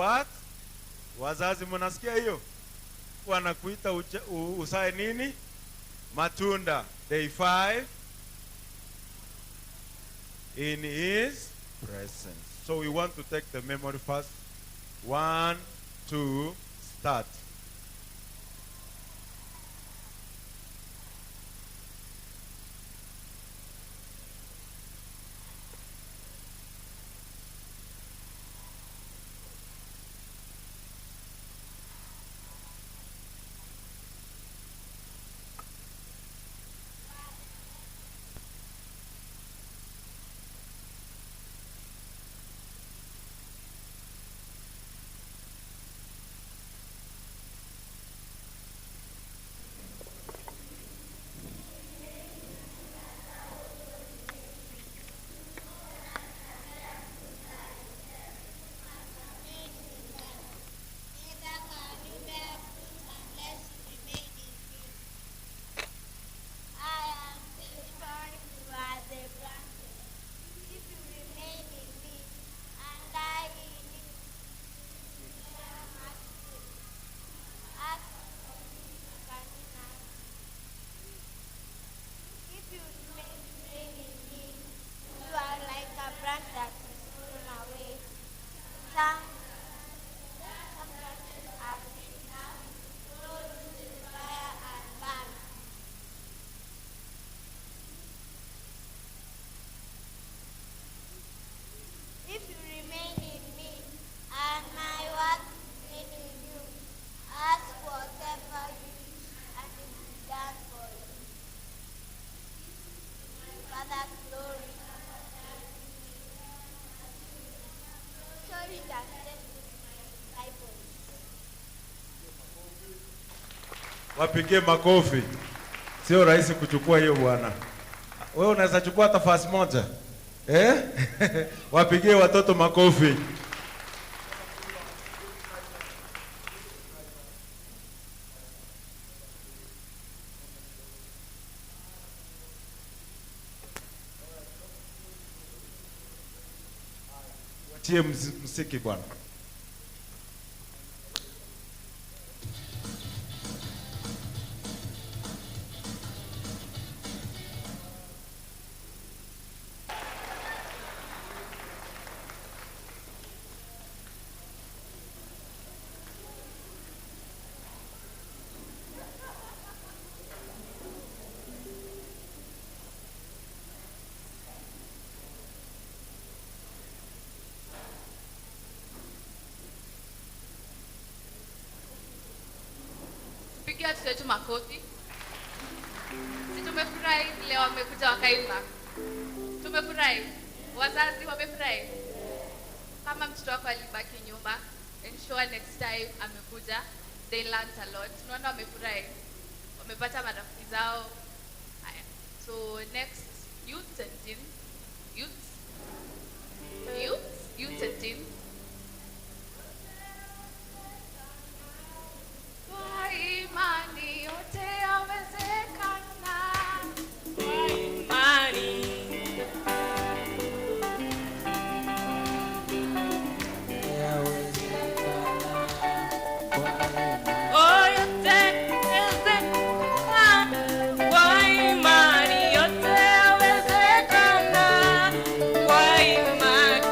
what? Wazazi mnasikia hiyo? Wanakuita uzae nini? Matunda. Day 5 in his presence. So we want to take the memory first. 1, 2, start. Neither can you bear fruit unless you remain in me. I am the vine, you are the branches. If you remain in me, and I in you, you will bear much fruit. Ask for me, and you can If you remain in me, you are like a branch that is thrown away. Some branches are picked up, thrown into the fire, and burned. If you remain in me, and my words remain in you, ask whatever you wish, and it will be done for you. My Father's glory. Show you that let me be my disciples. Wapigie makofi. Sio rahisi kuchukua hiyo bwana. Wewe unaweza chukua hata fasi moja. Eh? Wapigie watoto makofi. Watie msiki bwana. Pigia watoto wetu makofi. Si tumefurahi vile wamekuja wakaimba? Tumefurahi. Wazazi wamefurahi. Kama mtoto wako alibaki nyuma, ensure next time amekuja. They learned a lot. Tunaona wamefurahi. Wamepata marafiki zao. Haya. So next, youth and teens. Youth. Youth. Youth and teens. Kwa imani yote yawezekana. Kwa imani. Yawezekana kwa imani. Oh, yote yawezekana. Kwa imani yote yawezekana. Kwa imani.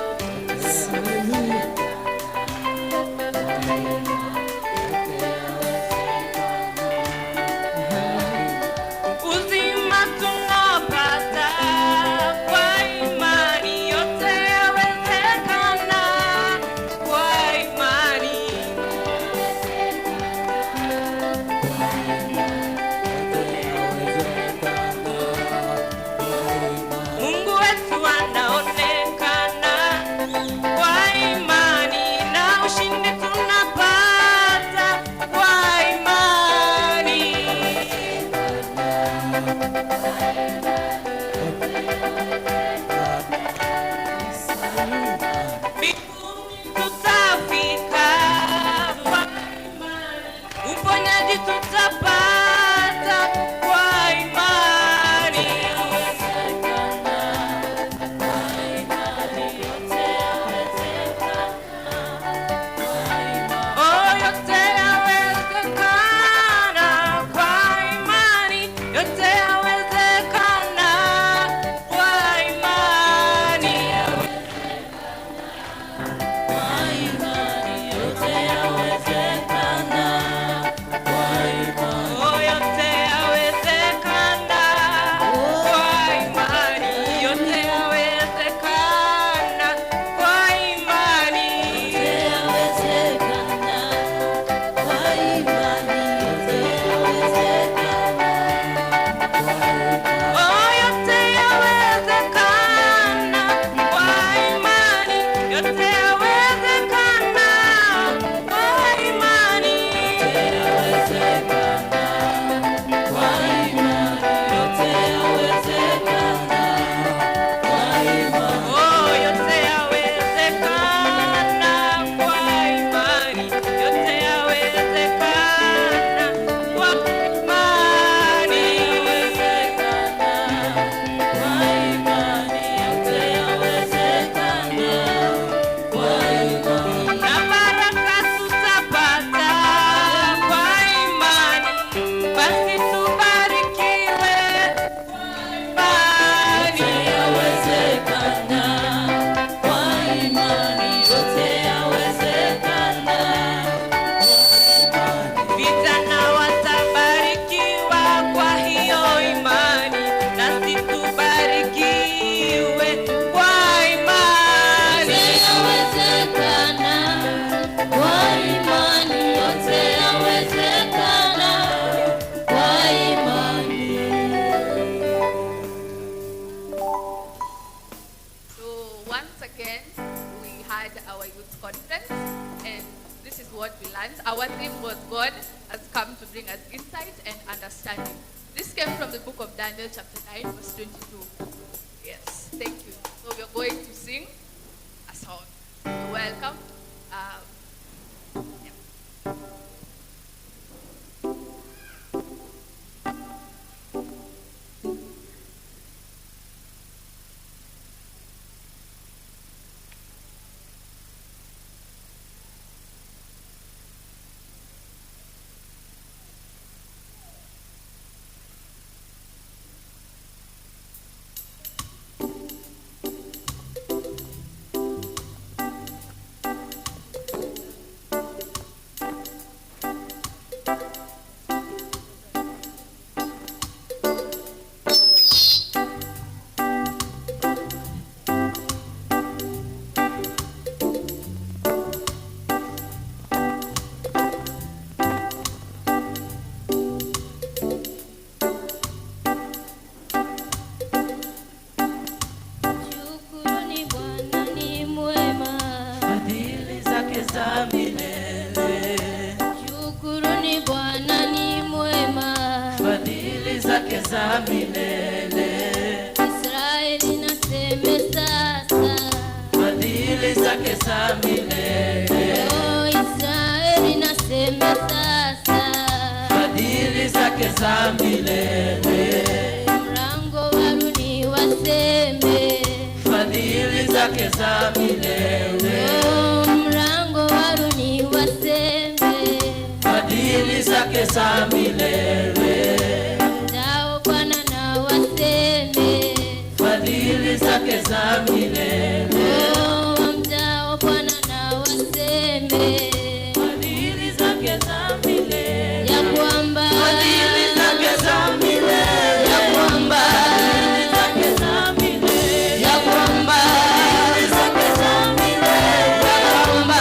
what we learned. Our theme was God has come to bring us insight and understanding. This came from the book of Daniel, chapter 9, verse 22. Yes, thank you. So we are going to sing a song. You're welcome. Yeah. Shukuruni Bwana ni mwema. Fadhili zake za milele. Shukuruni Bwana ni mwema. Fadhili zake za milele. Israeli naseme sasa. Fadhili zake za milele. Oh, Israeli naseme sasa. Fadhili zake za milele. Mlango waruni waseme. Fadhili zake za milele. Oh, mlango waruni waseme. Fadhili zake za milele. Mjao Bwana na waseme. Fadhili zake za milele. Oh, mjao Bwana na waseme. Fadhili zake za milele. Ya kwamba Fadhili zake za milele. Ya kwamba Fadhili zake za milele. Ya kwamba Fadhili zake za milele. Ya kwamba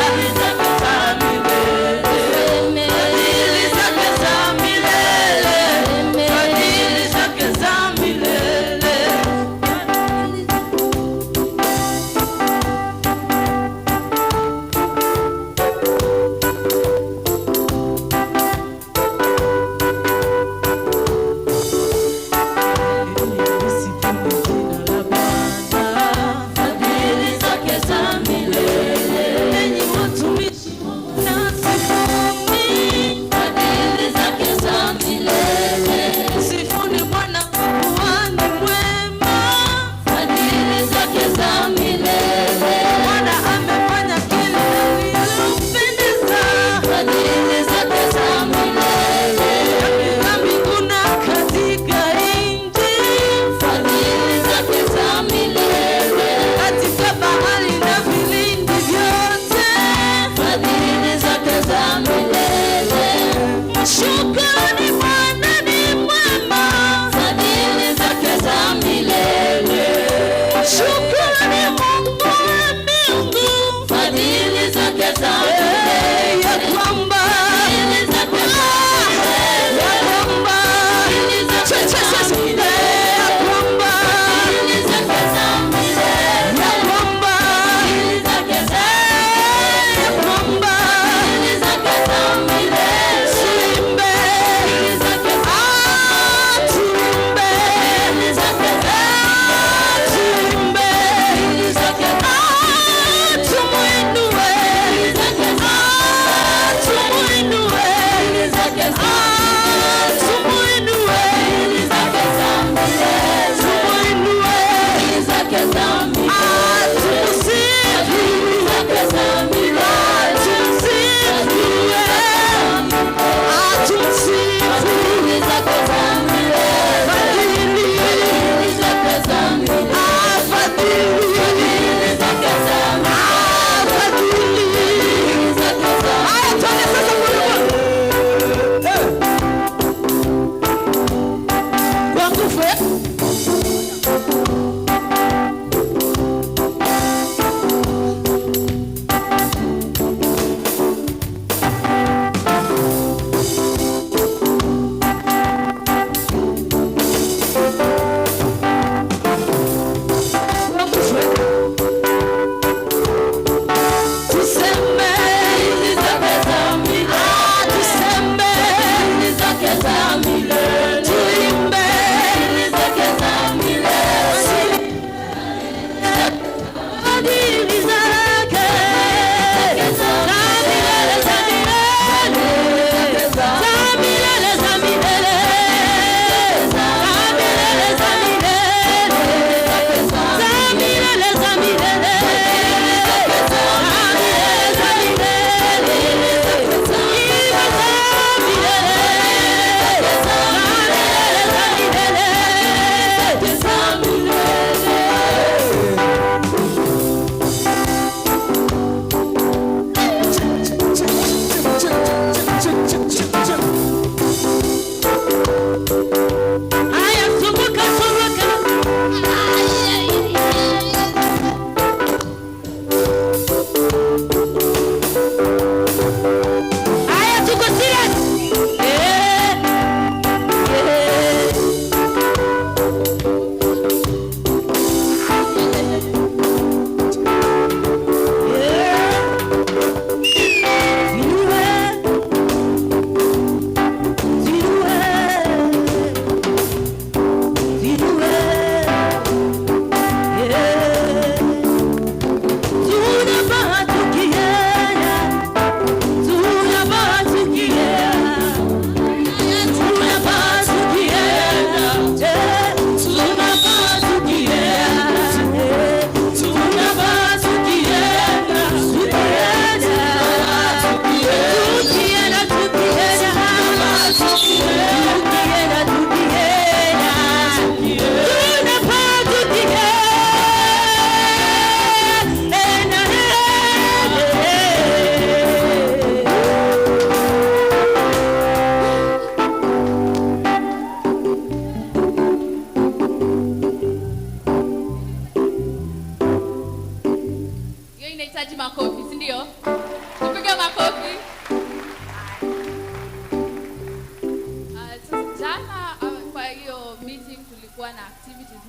Fadhili zake za milele. Waseme. Fadhili zake za milele. Waseme. Fadhili zake za milele. Fadhili zake za milele. Enyi watumishi na sifuni. Fadhili zake za milele. Sifuni Bwana kwa kuwa ni mwema. Fadhili zake za milele. Bwana amefanya kile lililompendeza. Fadhili zake za milele. Katika mbingu na katika nchi. Fadhili zake za milele. Katika bahari na vilindi vyote. Fadhili zake za milele. Shukrani Bwana ni mwema. Fadhili zake za milele. Shukrani Mungu wa mbingu. Fadhili zake za milele. Ya kwamba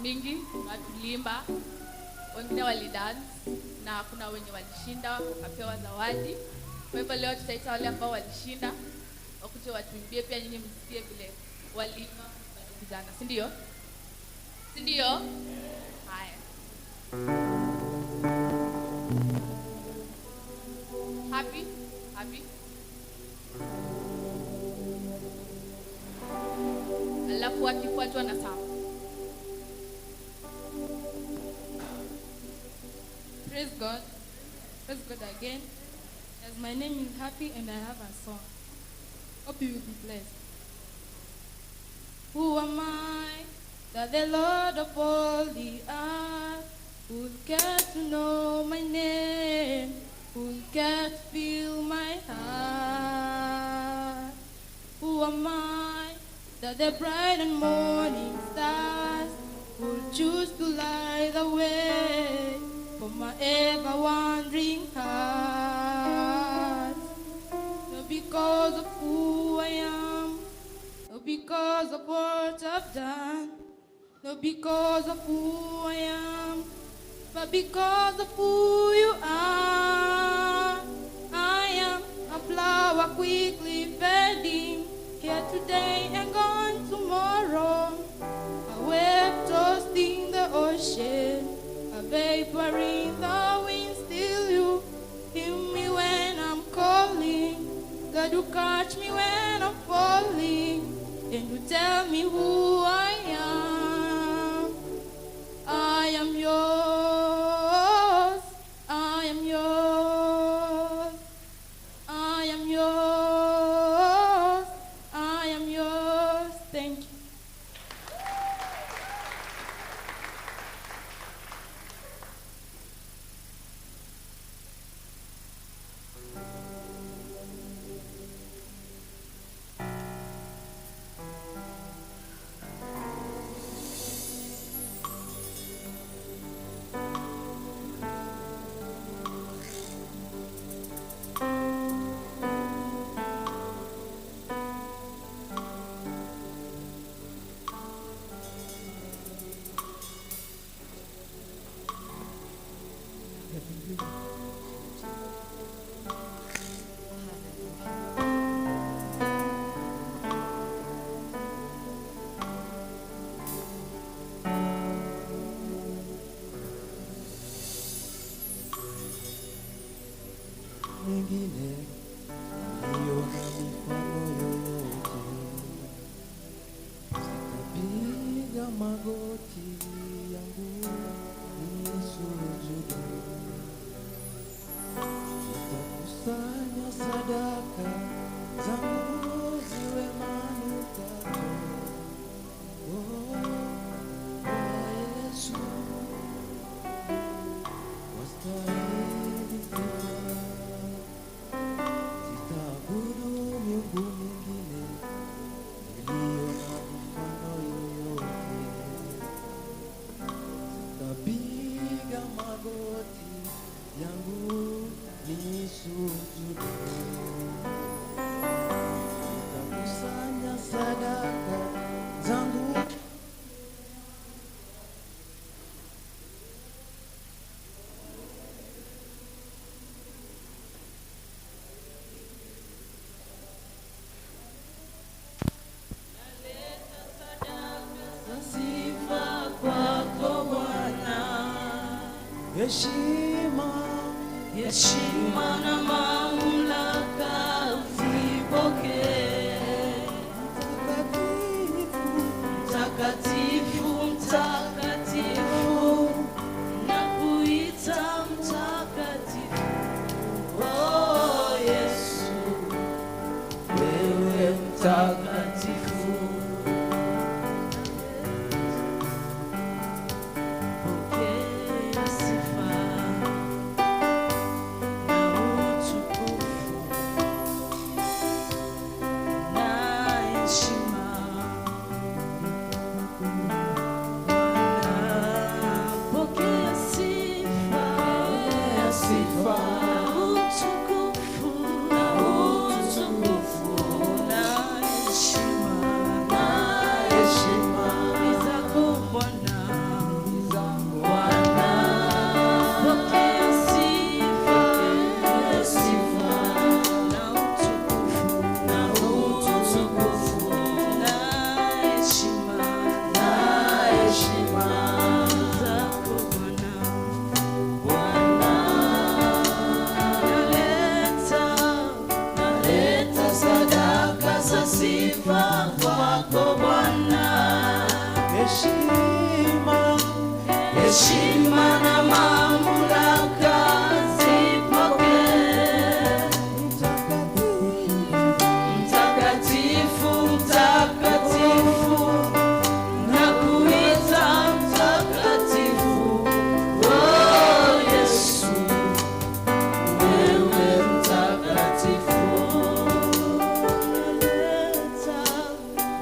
mingi na tuliimba, wengine walidance na kuna wenye walishinda wakapewa zawadi. Kwa hivyo leo tutaita wale ambao walishinda wakuje watuimbie, pia nyinyi msikie vile waliimba vijana, si ndio? Si ndio? Haya. Happy? Happy? Alafu akifuatwa na Sam. Praise God. Praise God again. As my name is Happy and I have a song. Hope you will be blessed. Who am I that the Lord of all the earth would care to know my name, would care to feel my heart? Who am I that the bright and morning stars would choose to light the way for my ever wandering heart? Not because of who I am, not because of what I've done, not because of who I am, but because of who you are. I am a flower quickly fading, here today and gone tomorrow. A wave tossed in the ocean, a vapor in the wind. Still you hear me when I'm calling. God, you catch me when I'm falling, and you tell me who I am. I am yours. I am yours. I am yours. I am yours. Thank you. Mingine iliyo na mifano yoyote, sitapiga magoti yangu nisujudu, nitakusanya sadaka zangu ziwe manukato. Oh, kwa Yesu wastahili sifa. Sitaabudu miungu mingine iliyo na mifano yoyote, sitapiga magoti yangu nisujudu, nitakusanya sadaka zangu. Sifa kwako Bwana, Heshima heshima na mamlaka uzipokee. Mtakatifu, Mtakatifu, mtakatifu, nakuita mtakatifu. Oh Yesu, wewe mtakatifu. Pokea sifa na utukufu na heshima. Bwana, pokea sifa, sifa na utukufu na heshima. Sifa kwako Bwana. Heshima, heshima na mamlaka zipokee. Mtakatifu, mtakatifu, nakuita mtakatifu. Oh Yesu, wewe mtakatifu.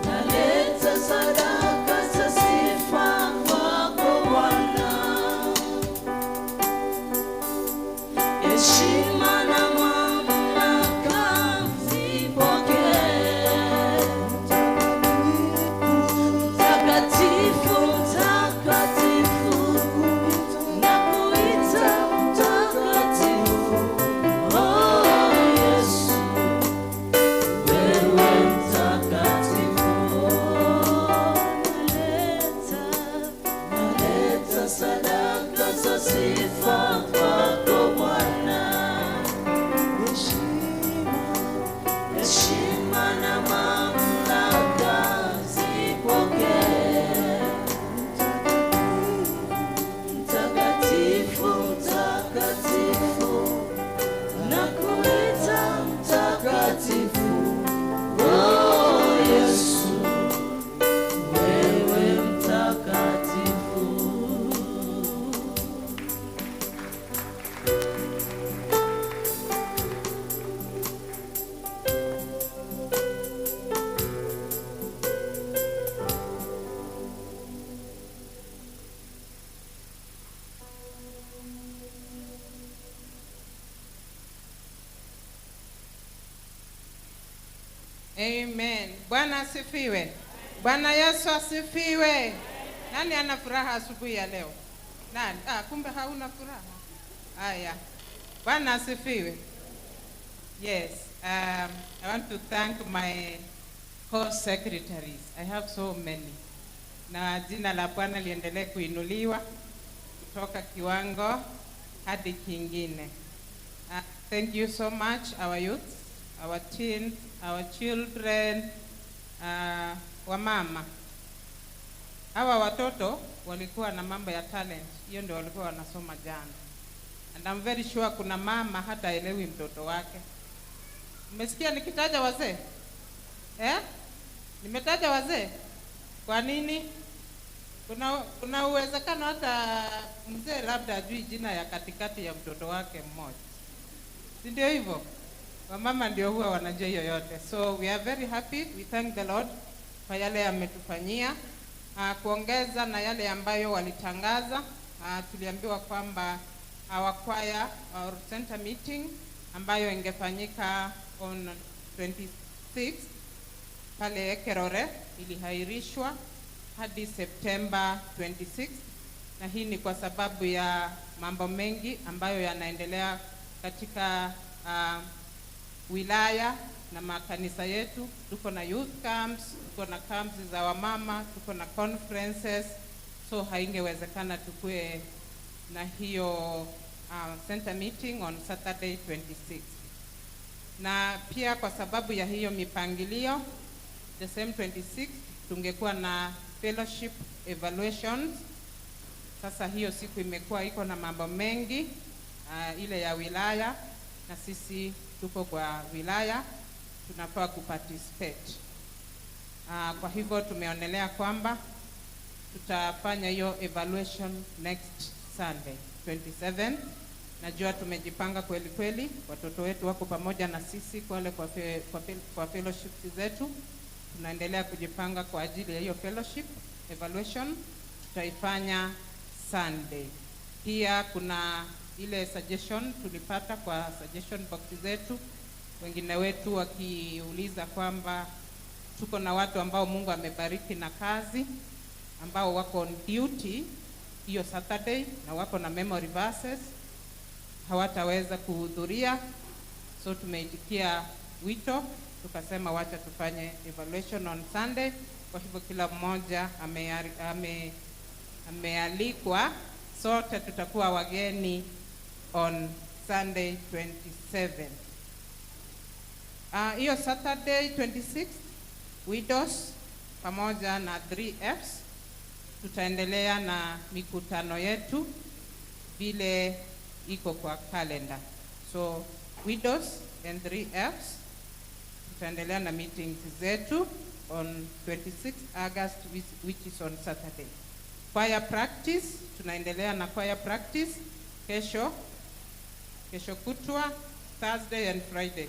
Naleta sadaka za sifa kwako Bwana. Heshima na mamlaka zipokee. Mtakatifu, mtakatifu, nakuita mtakatifu. Oh Yesu, wewe mtakatifu. Naleta sadaka za sifa kwako Bwana. Heshima na mamlaka zipokee. Mtakatifu, mtakatifu, nakuita mtakatifu. Oh Yesu, wewe mtakatifu. Amen. Bwana asifiwe. Bwana Yesu asifiwe. Nani ana furaha asubuhi ya leo? Nani? Ah, kumbe hauna furaha. Haya. Bwana asifiwe. Yes, I want to thank my co-secretaries. I have so many. Na jina la Bwana liendelee kuinuliwa kutoka kiwango hadi kingine. Thank you so much, our youth, our teens, our children, wamama. Hawa watoto walikuwa na mambo ya talent, hiyo ndio walikuwa wanasoma jana. And I'm very sure kuna mama hata elewi mtoto wake. Umesikia nikitaja wazee? Eh? Nimetaja wazee? Kwa nini? Kuna uwezekano hata mzee labda ajui jina ya katikati ya mtoto wake mmoja. Si ndio hivyo? Wamama ndio huwa wanajua hiyo yote. So we are very happy. We thank the Lord kwa yale ametufanyia. Kuongeza na yale ambayo walitangaza, tuliambiwa kwamba our choir or center meeting ambayo ingefanyika on 26 pale Ekerore ilihairishwa hadi September 26, na hii ni kwa sababu ya mambo mengi ambayo yanaendelea katika wilaya na makanisa yetu. Tuko na youth camps, tuko na camps za wamama, tuko na conferences, so haingewezekana tukue na hiyo center meeting on Saturday 26. Na pia kwa sababu ya hiyo mipangilio, the same 26 tungekuwa na fellowship evaluations. Sasa hiyo siku imekuwa iko na mambo mengi, ile ya wilaya, na sisi tuko kwa wilaya tunafaa kuparticipate. Kwa hivyo tumeonelea kwamba tutafanya hiyo evaluation next Sunday 27. Najua tumejipanga kweli kweli, watoto wetu wako pamoja na sisi kwale kwa fellowship zetu. Tunaendelea kujipanga kwa ajili ya hiyo fellowship evaluation tutaifanya Sunday. Pia kuna ile suggestion tulipata kwa suggestion box zetu, wengine wetu wakiuliza kwamba tuko na watu ambao Mungu amebariki na kazi ambao wako on duty hiyo Saturday na wako na memory verses, hawataweza kuhudhuria, so tumeitikia wito tukasema wacha tufanye evaluation on Sunday. Kwa hivyo kila mmoja amealikwa, sote tutakuwa wageni on Sunday 27. Hiyo Saturday 26 Widows pamoja na 3Fs tutaendelea na mikutano yetu vile iko kwa calendar. So Widows and 3Fs tutaendelea na meetings zetu on 26 August, which is on Saturday. Choir practice, tunaendelea na choir practice kesho, kesho kutwa, Thursday and Friday.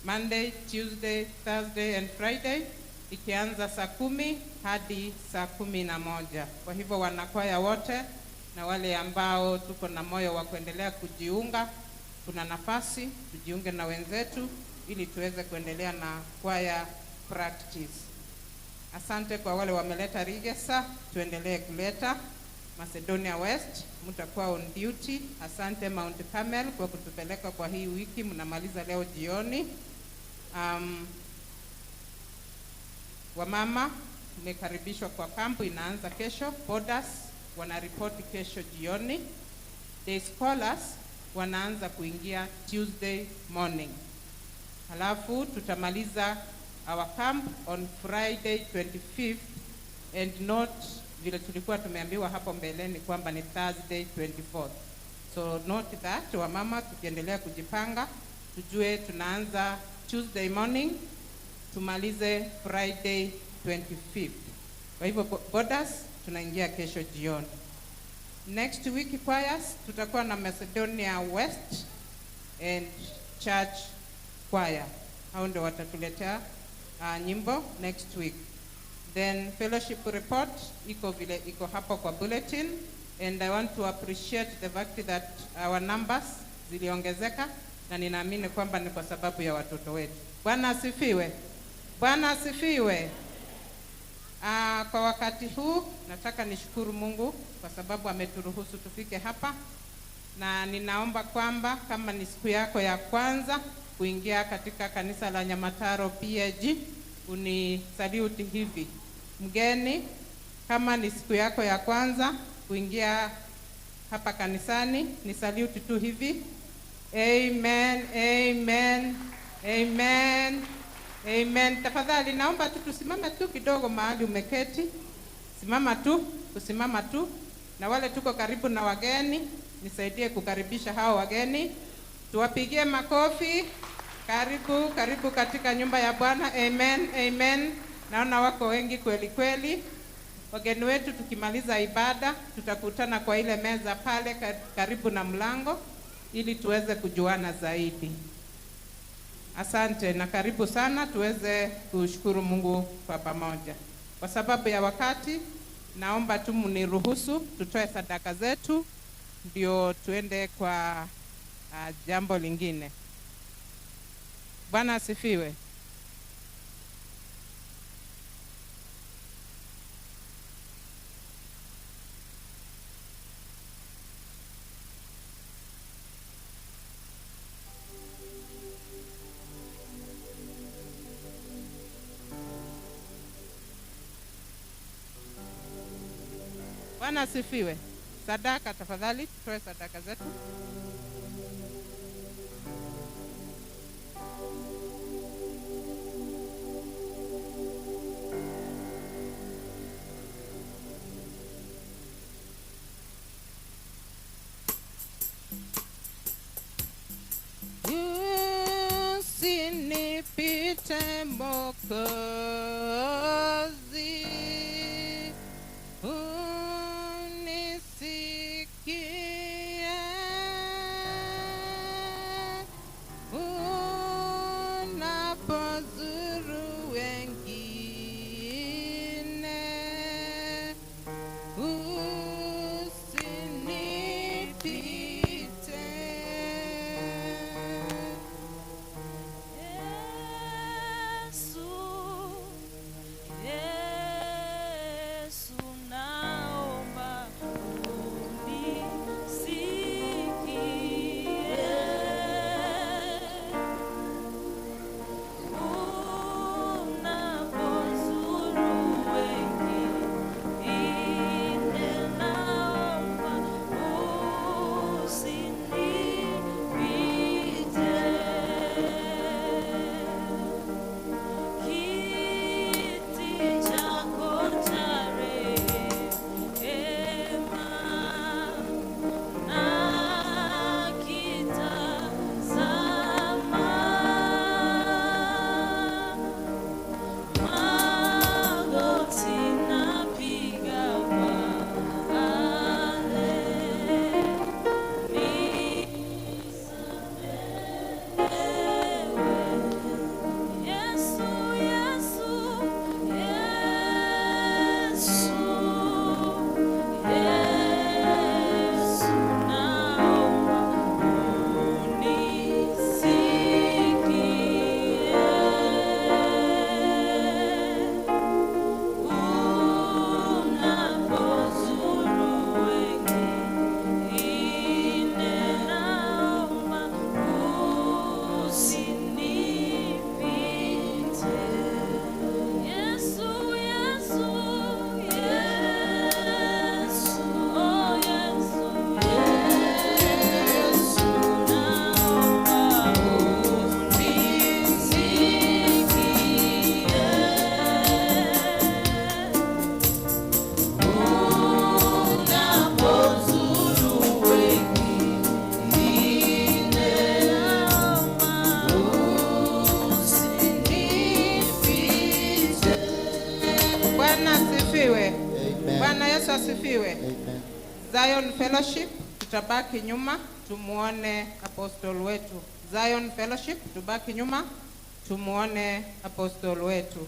Monday, Tuesday, Thursday and Friday ikianza saa 10 hadi saa 11. Kwa hivyo wanakwaya wote na wale ambao tuko na moyo wa kuendelea kujiunga, kuna nafasi tujiunge na wenzetu ili tuweze kuendelea na choir practice. Asante kwa wale wameleta rigesa, tuendelee kuleta. Macedonia West mtakuwa on duty. Asante Mount Carmel kwa kutupeleka kwa hii wiki, mnamaliza leo jioni. Wamama mmekaribishwa kwa kampu, inaanza kesho. Boarders wanaripoti kesho jioni. Day scholars wanaanza kuingia Tuesday morning. Halafu tutamaliza our camp on Friday 25th and not vile tulikuwa tumeambiwa hapo mbeleni kwamba ni Thursday 24th. So note that wamama, tukiendelea kujipanga, tujue tunaanza Tuesday morning tumalize Friday 25th. Kwa hivyo boarders tunaingia kesho jioni. Next week choirs tutakuwa na Macedonia West and Church Choir. Hao ndio watatuletea nyimbo next week. Then fellowship report iko vile iko hapo kwa bulletin, and I want to appreciate the fact that our numbers ziliongezeka, na ninaamini kwamba ni kwa sababu ya watoto wetu. Bwana asifiwe. Bwana asifiwe. Kwa wakati huu nataka nishukuru Mungu kwa sababu ameturuhusu tufike hapa, na ninaomba kwamba kama ni siku yako ya kwanza kuingia katika kanisa la Nyamataro PAG, unisaluti hivi. Mgeni, kama ni siku yako ya kwanza kuingia hapa kanisani, ni saluti tu hivi. Amen, amen, amen, amen. Tafadhali naomba tu tusimame tu kidogo mahali umeketi. Simama tu, kusimama tu. Na wale tuko karibu na wageni, nisaidie kukaribisha hao wageni. Tuwapigie makofi. Karibu, karibu katika nyumba ya Bwana. Amen, amen. Naona wako wengi kweli kweli. Wageni wetu, tukimaliza ibada tutakutana kwa ile meza pale karibu na mlango ili tuweze kujuana zaidi. Asante na karibu sana, tuweze kushukuru Mungu kwa pamoja. Kwa sababu ya wakati, naomba tu mniruhusu tutoe sadaka zetu ndio tuende kwa jambo lingine. Bwana asifiwe. Bwana asifiwe. Sadaka tafadhali, tutoe sadaka zetu. Usinipite Mwokozi, unisikie, unapozuru wengine, usinipite. Yesu, Yesu, naomba unisikie, asifiwe. Amen. Zion Fellowship tutabaki nyuma tumuone apostle wetu. Zion Fellowship tubaki nyuma tumuone apostle wetu.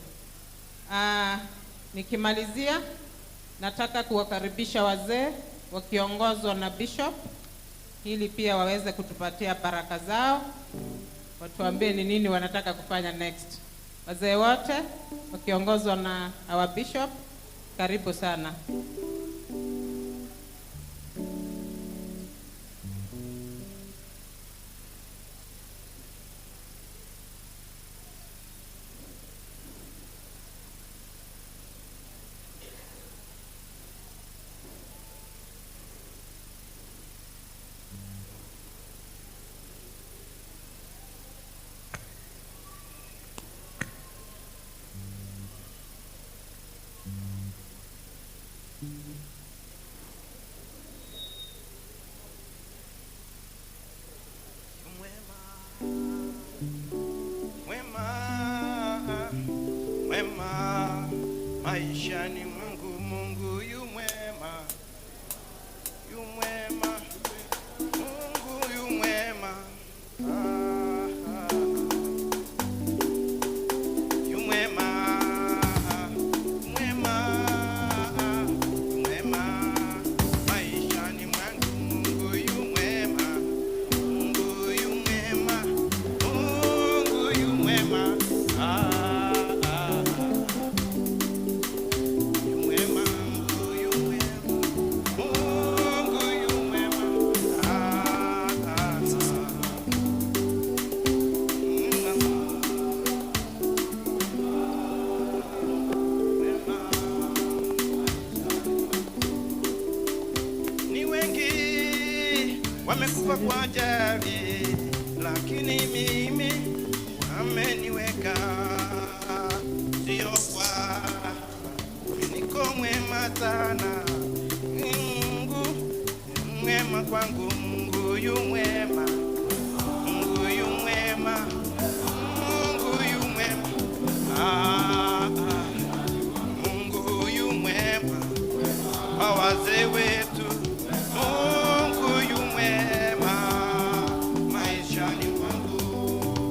Nikimalizia nataka kuwakaribisha wazee wakiongozwa na bishop ili pia waweze kutupatia baraka zao, watuambie ni nini wanataka kufanya next. Wazee wote wakiongozwa na our bishop, karibu sana. Mwema, mwema, maishani mwangu Mungu yu mwema, yu mwema, Mungu yu mwema. Ah, ah. Yu mwema, mwema, mwema, maishani mwangu Mungu yu mwema, Mungu yu mwema, Mungu yu mwema. Ah, ah. Yu mwema, Mungu yu mwema, Mungu yu mwema. Ah, ah, ah. Ni wengi wamekufa kwa ajali, lakini mimi wameniweka, sio kwa niko mwema sana. Mungu ni mwema kwangu, Mungu yu mwema, Mungu yu mwema, Mungu yu mwema. Ah, ah. Mungu yu mwema kwa wazee wetu. Mungu yu mwema maishani mwangu.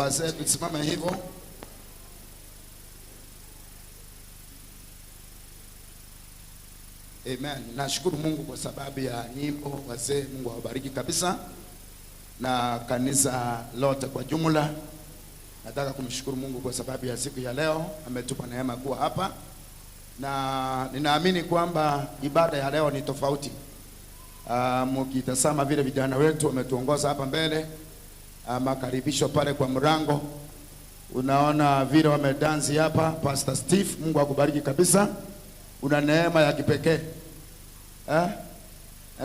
Wazee tusimame hivyo. Amen. Nashukuru Mungu kwa sababu ya nyimbo wazee. Mungu awabariki kabisa na kanisa lote kwa jumla. Nataka kumshukuru Mungu kwa sababu ya siku ya leo, ametupa neema kuwa hapa, na ninaamini kwamba ibada ya leo ni tofauti. Mkitazama vile vijana wetu wametuongoza hapa mbele, makaribisho pale kwa mlango, unaona vile wamedansi hapa. Pastor Steve, Mungu akubariki kabisa, una neema ya kipekee eh?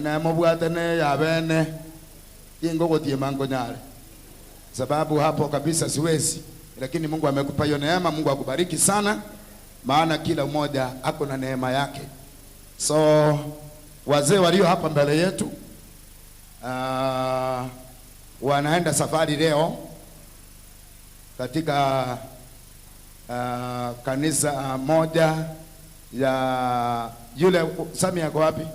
Neema bwatene ya bene ingogotie nyale, sababu hapo kabisa siwezi, lakini Mungu amekupa hiyo neema. Mungu akubariki sana, maana kila mmoja ako na neema yake. So wazee walio hapa mbele yetu wanaenda safari leo katika kanisa moja ya yule. Sami yako wapi?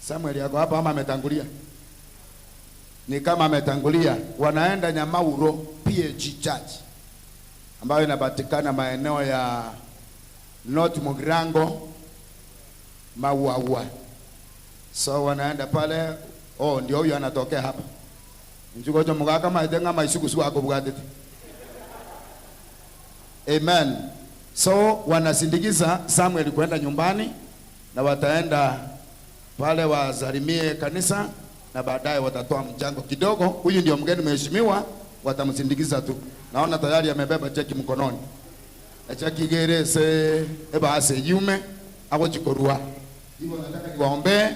Samuel yako hapa ama ametangulia? Ni kama ametangulia. Wanaenda Nyamauro PAG Church ambayo inapatikana maeneo ya North Mugirango Mauaua. So wanaenda pale. Oh, ndio huyo anatokea hapa. Njuko mugaka maitenga maisukusu ako bwatete. Amen. So wanasindikiza Samuel kwenda nyumbani, na wataenda pale wasalimie kanisa na baadaye watatoa mchango kidogo. Huyu ndio mgeni mheshimiwa, watamsindikiza tu. Naona tayari amebeba cheki mkononi. Cheki gerese eba ase yume agochikorua. Hivyo nataka niwaombee,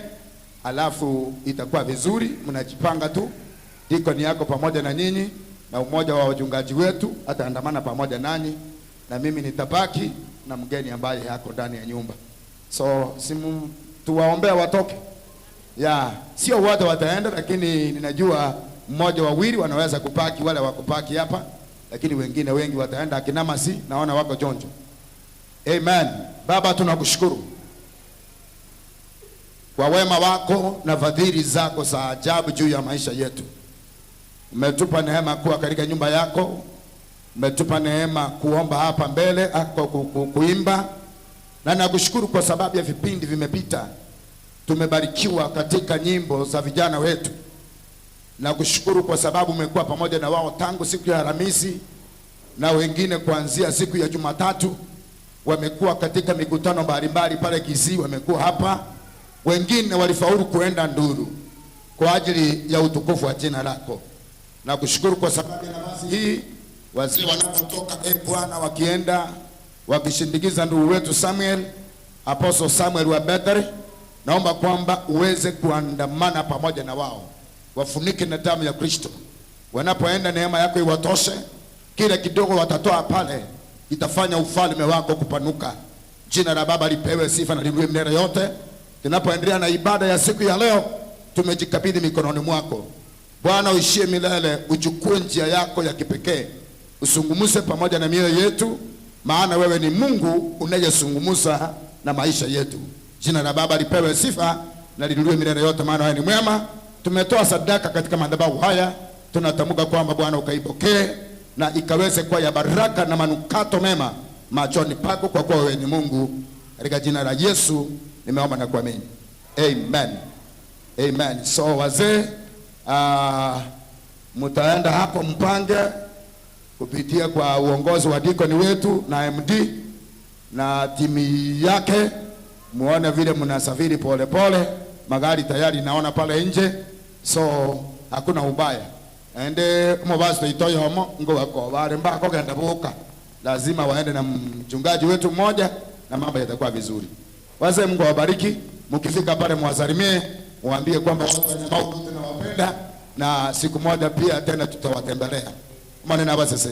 alafu itakuwa vizuri. Mnajipanga tu, dikoni yako pamoja na nyinyi na umoja wa wachungaji wetu ataandamana pamoja nanyi, na mimi nitabaki na mgeni ambaye yako ndani ya nyumba. So simu tuwaombea watoke. Ya, sio wote wataenda, lakini ninajua mmoja wawili wanaweza kupaki, wale wakupaki hapa, lakini wengine wengi wataenda. Akina Masi naona wako jonjo. Amen. Baba, tunakushukuru kwa wema wako na fadhili zako za ajabu juu ya maisha yetu. Umetupa neema kuwa katika nyumba yako, umetupa neema kuomba hapa mbele, kuimba, na nakushukuru kwa sababu ya vipindi vimepita. Tumebarikiwa katika nyimbo za vijana wetu. Nakushukuru kwa sababu umekuwa pamoja na wao tangu siku ya Alhamisi na wengine kuanzia siku ya Jumatatu. Wamekuwa katika mikutano mbalimbali pale Kisii, wamekuwa hapa. Wengine walifaulu kuenda Nduru kwa ajili ya utukufu wa jina lako. Nakushukuru kwa sababu ya nafasi hii, wazee wanapotoka, Bwana, wakienda wakishindikiza ndugu wetu Samuel, Apostle Samuel wa Bethel, naomba kwamba uweze kuandamana pamoja na wao, wafunike na damu ya Kristo. Wanapoenda neema yako iwatoshe, kile kidogo watatoa pale itafanya ufalme wako kupanuka. Jina la Baba lipewe sifa na liwe milele yote. Tunapoendelea na ibada ya siku ya leo, tumejikabidhi mikononi mwako Bwana, uishie milele, uchukue njia yako ya kipekee, usungumuse pamoja na mioyo yetu, maana wewe ni Mungu unayesungumuza na maisha yetu. Jina la Baba lipewe sifa na liinuliwe milele yote, maana wewe ni mwema. Tumetoa sadaka katika madhabahu haya, tunatamka kwamba Bwana ukaipokee na ikaweze kuwa ya baraka na manukato mema machoni pako, kwa kuwa wewe ni Mungu. Katika jina la Yesu nimeomba na kuamini, amen. Amen. So wazee, mtaenda hapo mpange kupitia kwa uongozi wa dikoni wetu na MD na timu yake, muone vile mnasafiri pole pole, magari tayari naona pale nje, so hakuna ubaya. Ende mubasi itoyo homo ngo wako wale mbako genda buka, lazima waende na mchungaji wetu mmoja na mambo yatakuwa vizuri. Wazee, Mungu awabariki. Mkifika pale mwasalimie, muambie kwamba watu tunawapenda na siku moja pia tena tutawatembelea. Maneno hapa sasa.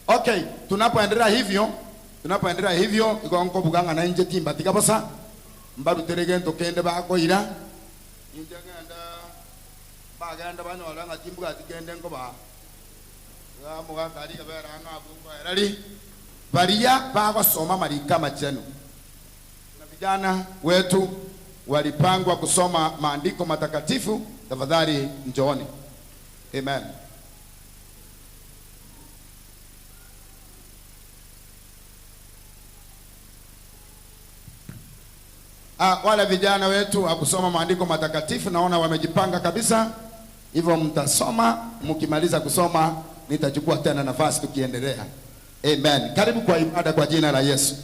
Okay, tunapoendelea hivyo ikonko buganga na nje timba tikabosa mbaru terege ntokende bakoira Injagenda bagenda banyola nga chimbuga chigende nkoba gamugakari kabera ng'abu erari baria bagosoma marika machenu. Na vijana wetu walipangwa kusoma maandiko matakatifu, tafadhali njooni. Amen. Wale vijana wetu wa kusoma maandiko matakatifu naona wamejipanga kabisa. Hivyo mtasoma, mkimaliza kusoma nitachukua tena nafasi tukiendelea. Amen. Karibu kwa ibada kwa jina la Yesu.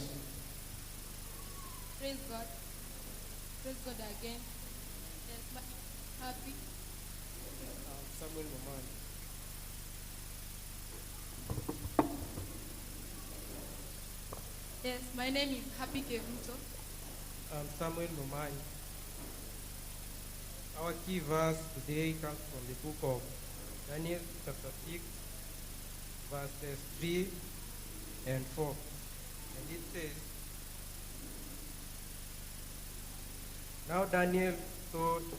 Praise God. Praise God again. Yes, happy. Samuel Momani. Yes, my name is Happy Kevuto. I'm Samuel Momani. Our key verse today comes from the book of Daniel, chapter 6, verses 3 and 4. And it says, Now Daniel sought to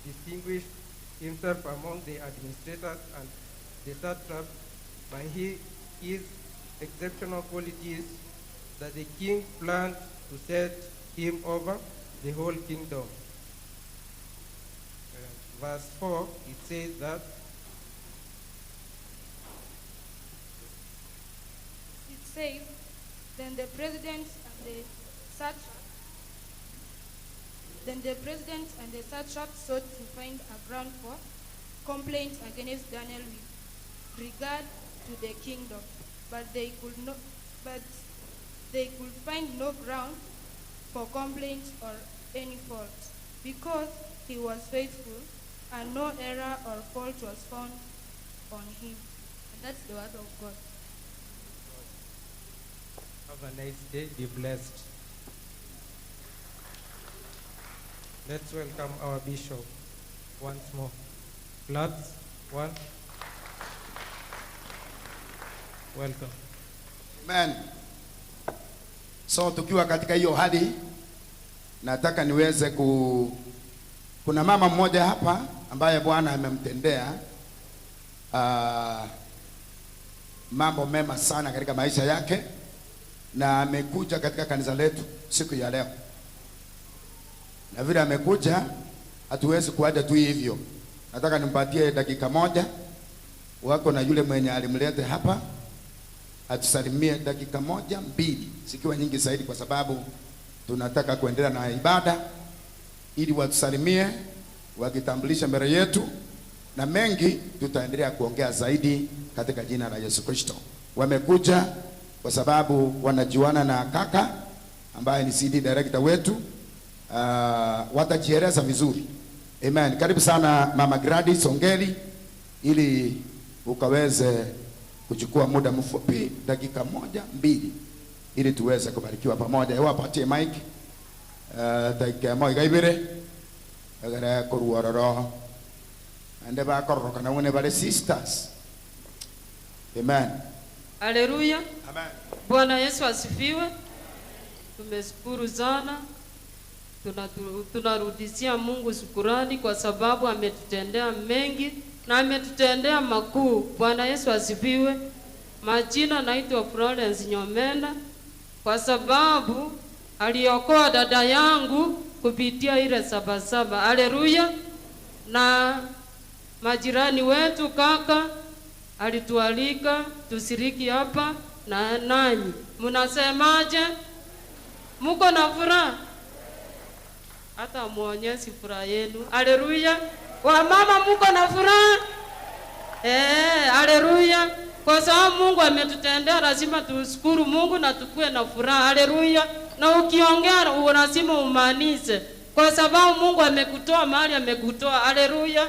distinguish himself among the administrators and the satraps by his exceptional qualities, that the king planned to set him over the whole kingdom. Verse 4, it says that it says, then the president and the satrap, sought to find a ground for complaint against Daniel with regard to the kingdom, but they could find no ground for complaint or any fault, because he was faithful, and no error or fault was found on him. And that's the word of God. Have a nice day. Be blessed. Let's welcome our bishop once more. Claps. One. Welcome. Amen. So tukiwa katika hiyo hali, nataka niweze kuna mama mmoja hapa ambaye Bwana amemtendea mambo mema sana katika maisha yake, na amekuja katika kanisa letu siku ya leo. Na vile amekuja, hatuwezi kuacha tu hivyo. Nataka nimpatie dakika moja wako na yule mwenye alimlete hapa atusalimie dakika moja mbili, sikiwa nyingi zaidi kwa sababu tunataka kuendelea na ibada, ili watusalimie wakitambulisha mbele yetu, na mengi tutaendelea kuongea zaidi katika jina la Yesu Kristo. Wamekuja kwa sababu wanajuana na kaka ambaye ni CD director wetu. Watajieleza vizuri. Amen. Karibu sana Mama Gladys Ongeri, ili ukaweze kuchukua muda mfupi, dakika moja mbili, ili tuweze kubarikiwa pamoja. Ewa patie mic. Dakika moja ibere. Agara kuruororo. Ande ba kororoka na wone bale sisters. Amen. Haleluya. Amen. Bwana Yesu asifiwe. Tumeshukuru sana. Tunarudishia Mungu shukrani kwa sababu ametutendea mengi na ametutendea makuu. Bwana Yesu asifiwe. Majina naitwa Florence Nyomenda, kwa sababu aliokoa dada yangu kupitia ile 77. Haleluya. Na majirani wetu kaka alitualika tusiriki hapa na nanyi. Mnasemaje? Muko na furaha? Hata muonyeshe furaha yenu. Haleluya. Wamama muko na furaha? Haleluya. Kwa sababu Mungu ametutendea, lazima tushukuru Mungu na tukue na furaha. Haleluya. Na ukiongea lazima umaanishe, kwa sababu Mungu amekutoa mahali amekutoa. Haleluya.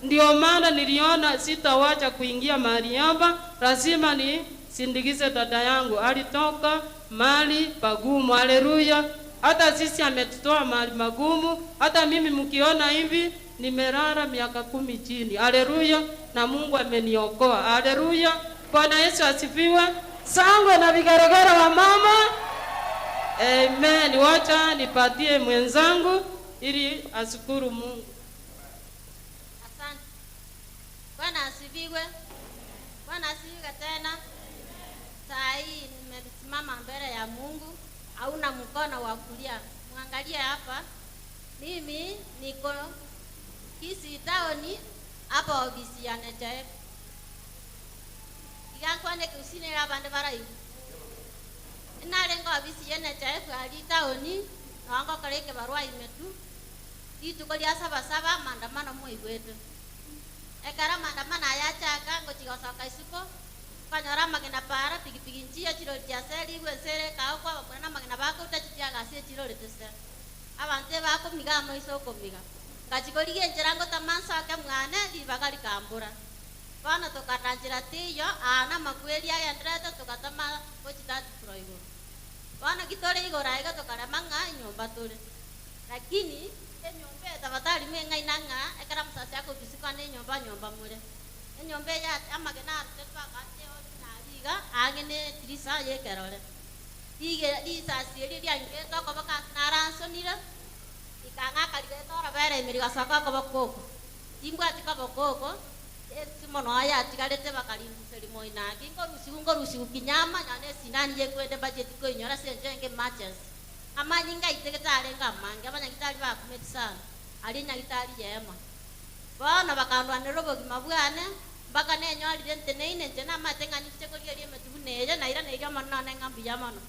Ndio maana niliona sitawacha kuingia mahali hapa, lazima ni sindikize dada yangu. Alitoka mahali pagumu. Haleluya. Hata sisi ametutoa mahali magumu. Hata mimi mkiona hivi nimelala miaka 10 chini. Haleluya. Na Mungu ameniokoa. Haleluya. Bwana Yesu asifiwe. Sangwe na vigeregere wa mama. Amen. Wacha nipatie mwenzangu ili ashukuru Mungu. Asante. Bwana asifiwe. Bwana asifiwe tena. Saa hii nimesimama mbele ya Mungu, hauna mkono wa kulia. Mwangalie hapa. Mimi niko Kisii town hapa ofisi ya NHIF. Igakwane kusinira abandu baraibu. Inarenga ofisi ya NHIF ali town nawangokora ekibarua imetu. Rituko ria sabasaba maandamano moigwete. Ekara maandamano ayachaka ngochigosoka isiko kanyora magena para pikipiki nchiyo chirori chiaseri igwesere kao kwa bamura na magena bakouta chichiagasie chirori tese. Abante bakomiga amaiso okomiga. Ngachikorigia enchera ngotamansoke mwane ribaga rikambura. Bono tokaranchera tiyo ana makweri agenderete togatama gochitatu igoro. Bono kitore igoro aiga tokarema ng'a enyomba tore. Lakini enyomba etabatari meng'aina ng'a ekera omusasi akobisikana enyomba nyomba more. Enyomba eya amagena arute twakate nariga ang'e ne etirisa yekerore. Ige risasi eri riangete okoboka naransonire ikang'aka rigete orobere ime rigasoka okoboko oko. Timbwati koboko oko esimo noyo atigarete bakaringuseria moinaki nkorusigu nkorusigu kinyama nonye esindani yekwende budget koinyora ase encho enge emergency. Amanyinga aitegete arenge amange abanyagitari bakumeti sana ari nyagitari yema. Bono bakandwanera obogima bwane mpaka nenyorire nteneine inche namate ng'a ninche korigeria emetubu neye naira neiga mono none ng'a mbuya mono.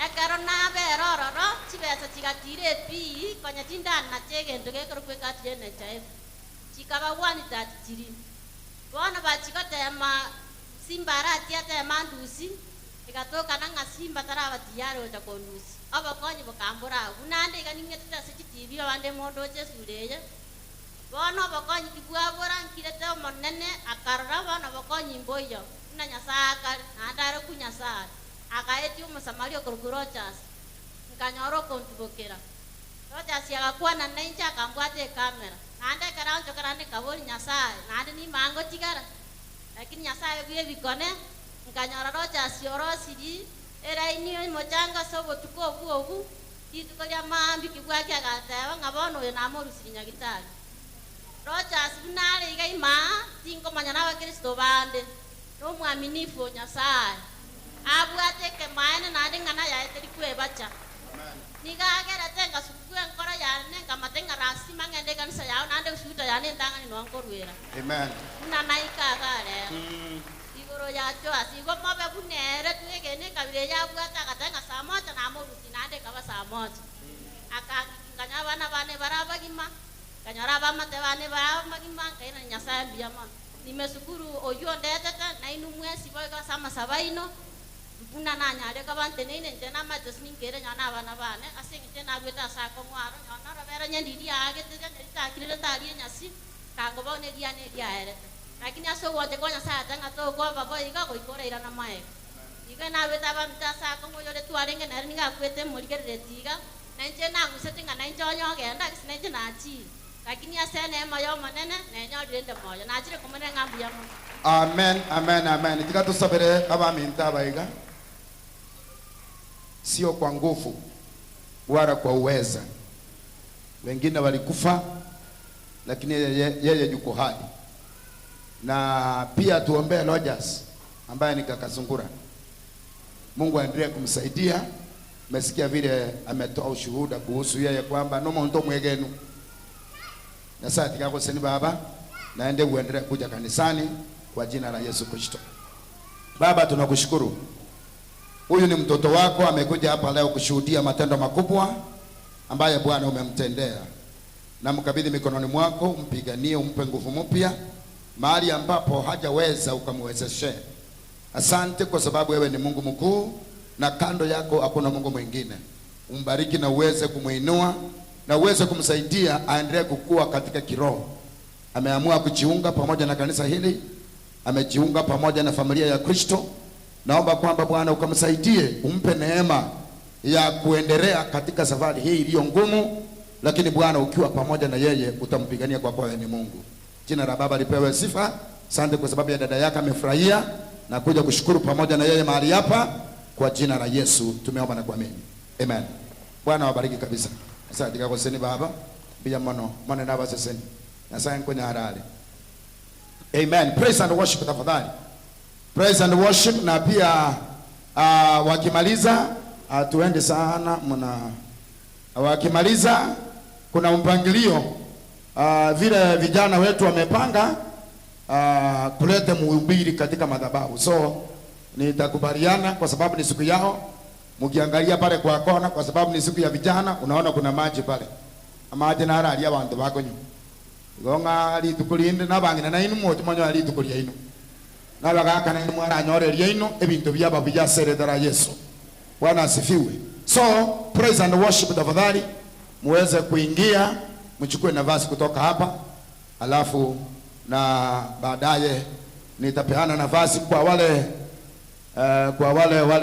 Ekero nabera ororo chibesa chigatira epii konya chindani nache egento gekorokwa ekati ya NHIF chikaba 133. Bono bachigotema Simba aratia tema ndusi igatokana ng'a Simba tarabatiare gocha kondusi obokonyi bokambura abwo naende iga ning'etete ase chitibi abande mondoche esura eye. Bono obokonyi tibwabora nkirete omonene akarora bono obokonyi mboiyo buna Nyasaye akare naende are ku Nyasaye akaetia omosamaria okorokwa Rogers nkanyora okontubokera. Rogers agakwana na inche akambwata ekamera naende ekero anchoka naende nkabori Nyasaye naende nimaa ngochigara lakini Nyasaye bwa ebikone nkanyora Rogers orosiri eraini omochanga ase obotuko obwo obu rituko ria maambi kibwaki agateba ng'a bono oyo namorusiri nyagitari. Rogers buna are iga imaa tinkomanya na abakristo bande nomwaminifu o Nyasaye abwate ekemaene naende ng'ana yaye teri kwebacha. Nigagerete ngasuku enkoro yane nkamate ng'a rasima ng'ende ekanisa yao naende eshuta yane entang'ani noa nkorwera. Amen. Buna naika iga rero igoro yacho ase igo mobe buna ere twegene ekabira eye abwate agateba ng'a saa moja namorusia naende ekaba saa moja. Akangikinganya abana bane bare abagima nkanyora abamate bane bare abagima nkairana Nyasaye mbuya mono. Nimesukuru oywo ondetete nainwe mwesi boigo ase amasabo aino buna nanyare koba nteneine inche namate sinkere nonye na abana bane ase eng'encho nabwete ase akong'waro nonye orobere nyendiri yaagete ritakirire taria enyasi kango bono eriana eriaerete. Lakini ase obwanche kwa Nyasaye ate ng'a tokoba boigo goika orairana maega. Igo nabwete abamito ase akong'u oyore twarenge nere niga akwete emorigerereti iga nainche nang'usete ng'a nainche onye ogenda gose nainche nachire. Lakini ase eneema ya omonene nenyorire inde moyo nachire komone ng'a mbuya mono. Amen, amen, amen. Tika tusabire abaminto abaiga sio kwa nguvu wala kwa uweza. Wengine walikufa lakini yeye yuko hai. Na pia tuombee Rogers ambaye ni kaka Sungura. Mungu aendelee kumsaidia. Umesikia vile ametoa ushuhuda kuhusu yeye kwamba no muntu mwegenu. Na sasa tikakoseni baba naende uendelee kuja kanisani kwa jina la Yesu Kristo. Baba tunakushukuru. Huyu ni mtoto wako amekuja hapa leo kushuhudia matendo makubwa ambaye Bwana umemtendea. Na mkabidhi mikononi mwako, umpiganie, umpe nguvu mpya mahali ambapo hajaweza ukamwezeshe. Asante kwa sababu wewe ni Mungu mkuu na kando yako hakuna Mungu mwingine. Umbariki na uweze kumuinua na uweze kumsaidia aendelee kukua katika kiroho. Ameamua kujiunga pamoja na kanisa hili, amejiunga pamoja na familia ya Kristo. Naomba kwamba Bwana ukamsaidie, umpe neema ya kuendelea katika safari hii iliyo ngumu, lakini Bwana ukiwa pamoja na yeye utampigania kwa kuwa ni Mungu. Jina la Baba lipewe sifa. Asante kwa sababu ya dada yake amefurahia na kuja kushukuru pamoja na yeye mahali hapa. Kwa jina la Yesu tumeomba na kuamini. Amen. Bwana wabariki kabisa. Nyasaye goseni baba biya mono mone nabaseseni. Nyasaye nkunyarale. Amen. Praise and worship tafadhali. Praise and worship na pia wakimaliza tuende sana mna wakimaliza kuna mpangilio vile vijana wetu wamepanga kulete mhubiri katika madhabahu. So nitakubaliana kwa sababu ni siku yao. Mkiangalia pale kwa kona, kwa sababu ni siku ya vijana, unaona kuna maji pale. Amaji nararia bantu bakonyu. Gonga litukulinde nabangina na inu moto manyo litukulia inu. Nabagaka na inu mwaranyoreria inu ebintu byaba bijaseredera Yesu. Bwana asifiwe. So praise and worship tafadhali muweze kuingia, mchukue nafasi kutoka hapa, alafu na baadaye nitapeana nafasi kwa wale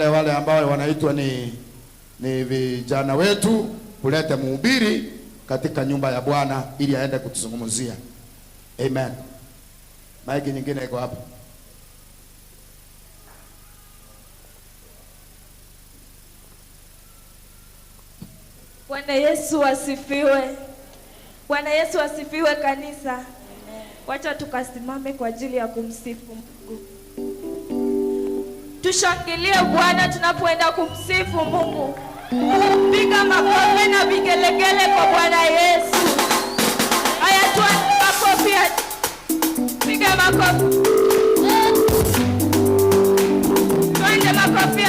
wale ambao wanaitwa ni vijana wetu kuleta mhubiri katika nyumba ya Bwana ili aende kutuzungumzia. Amen. Maiki nyingine iko hapa. Bwana Yesu asifiwe. Bwana Yesu asifiwe kanisa. Amen. Wacha tukasimame kwa ajili ya kumsifu Mungu. Tushangilie Bwana tunapoenda kumsifu Mungu. Piga makofi na vigelegele kwa Bwana Yesu. Haya, tuanze makofi. Piga makofi. Tuanze makofi.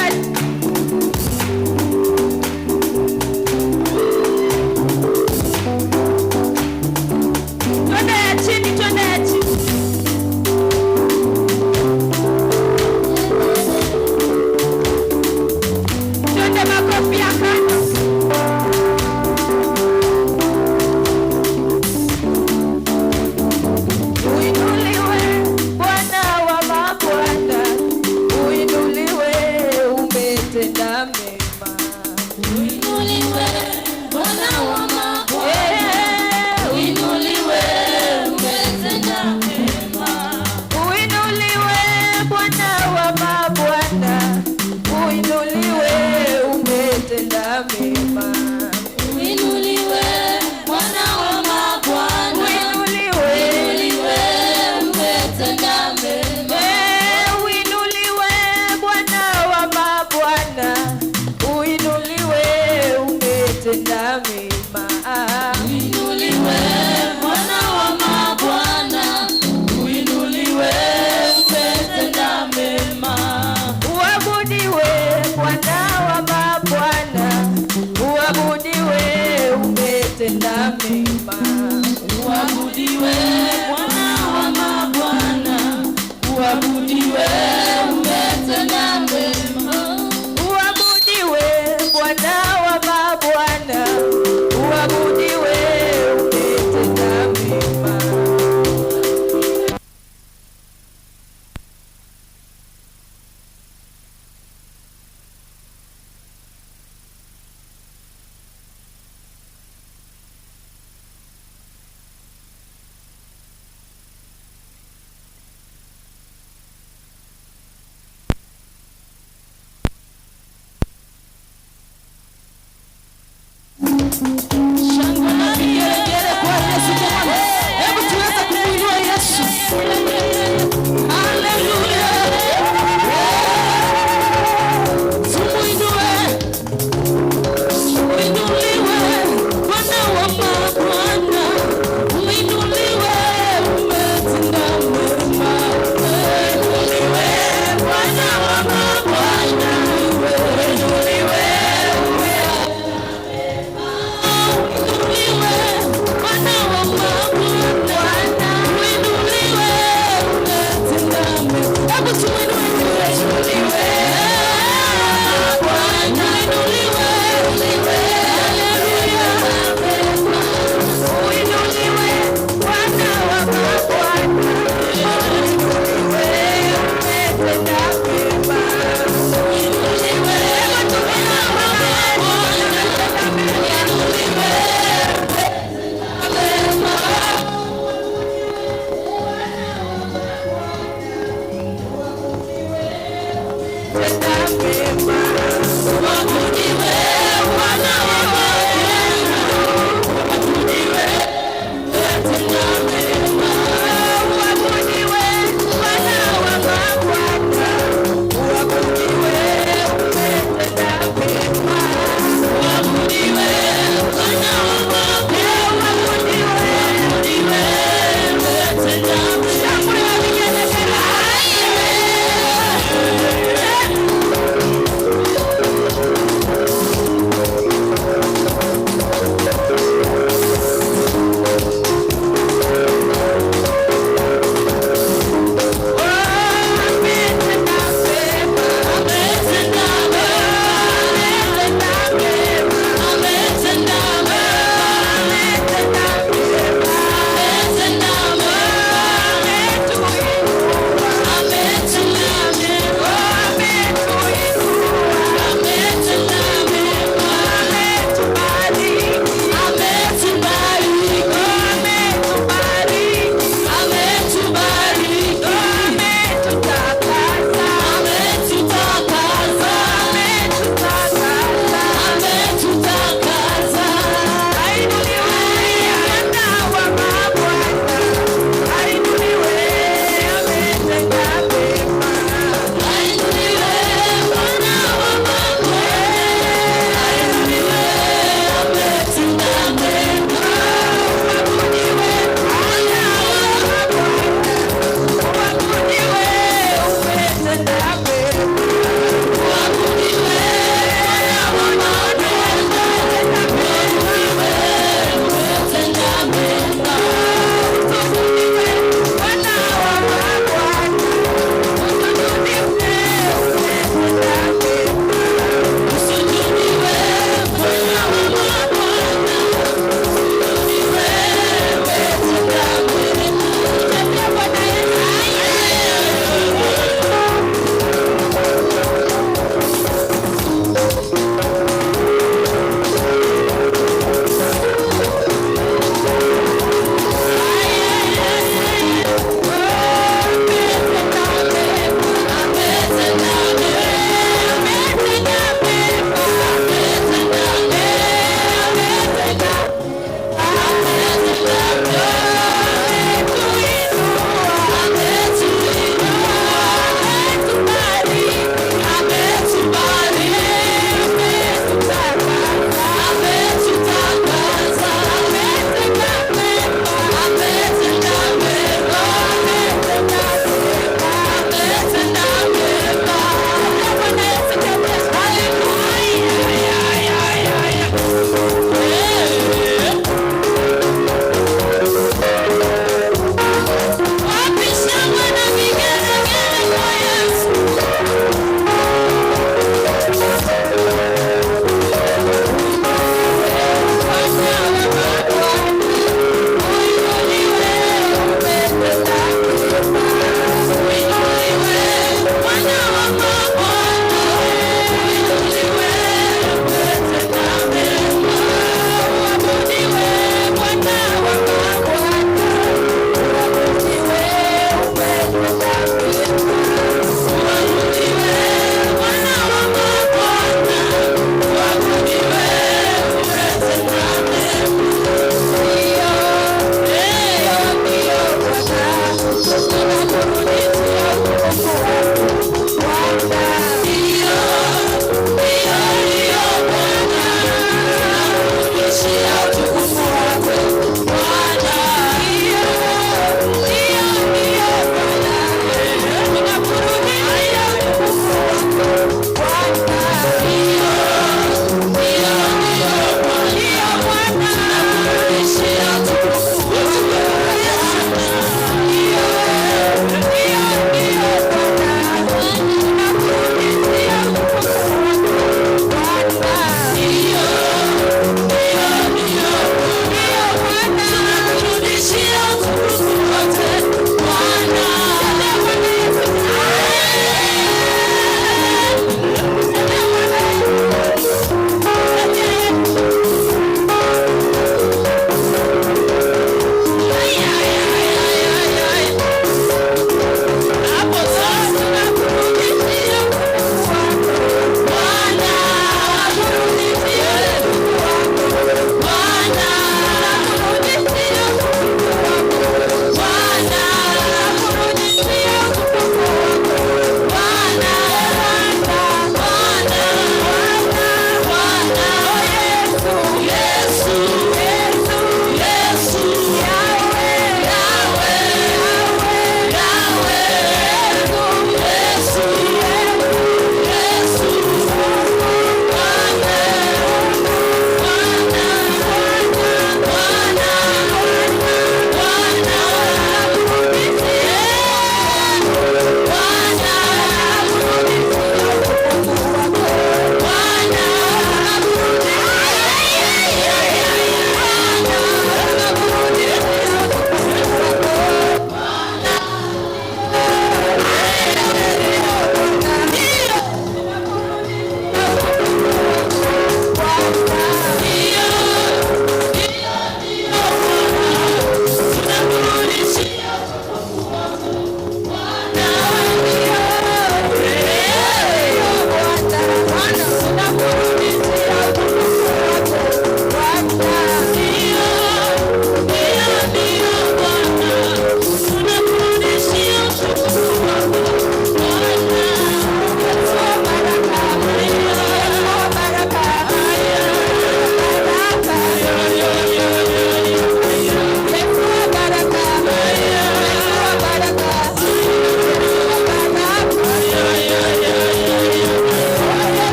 Twende ya chini, twende ya chini. Twende makofi ya kando. Uinuliwe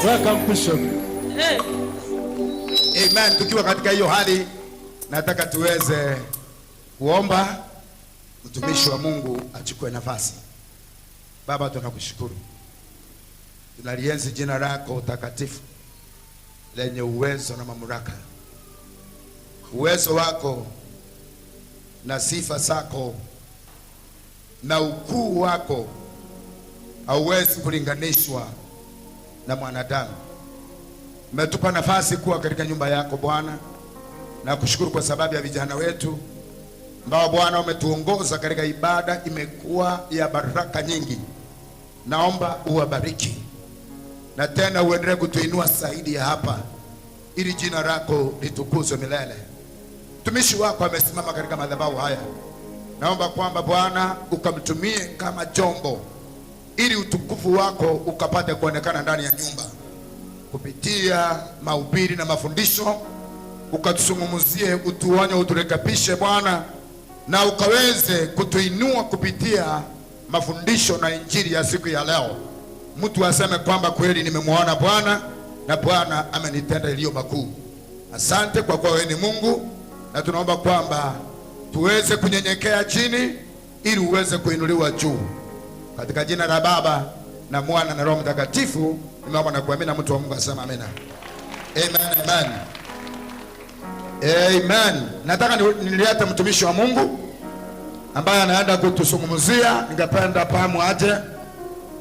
Welcome Bishop. Eh. Amen. Tukiwa katika hiyo hali, nataka tuweze kuomba mtumishi wa Mungu achukue nafasi. Baba, tunakushukuru, tunalienzi jina lako takatifu lenye uwezo na mamlaka. Uwezo wako na sifa zako na ukuu wako hauwezi kulinganishwa na mwanadamu. Umetupa nafasi kuwa katika nyumba yako Bwana, na kushukuru kwa sababu ya vijana wetu ambao Bwana umetuongoza katika ibada, imekuwa ya baraka nyingi. Naomba uwabariki na tena uendelee kutuinua zaidi ya hapa, ili jina lako litukuzwe milele. Mtumishi wako amesimama katika madhabahu haya, naomba kwamba Bwana ukamtumie kama chombo, ili utukufu wako ukapate kuonekana ndani ya nyumba kupitia mahubiri na mafundisho, ukatuzungumzie, utuonye, uturekebishe Bwana, na ukaweze kutuinua kupitia mafundisho na injili ya siku ya leo. Mtu aseme kwamba kweli nimemwona Bwana na Bwana amenitenda iliyo makuu. Asante kwa kuwa wewe ni Mungu, na tunaomba kwamba tuweze kunyenyekea chini ili uweze kuinuliwa juu. Katika jina la Baba na Mwana na Roho Mtakatifu nimeomba na kuamini, na mtu wa Mungu asema amina. Amen, amen. Amen. Nataka nilete mtumishi wa Mungu ambaye anaenda kutuzungumzia. Ningependa Pamu aje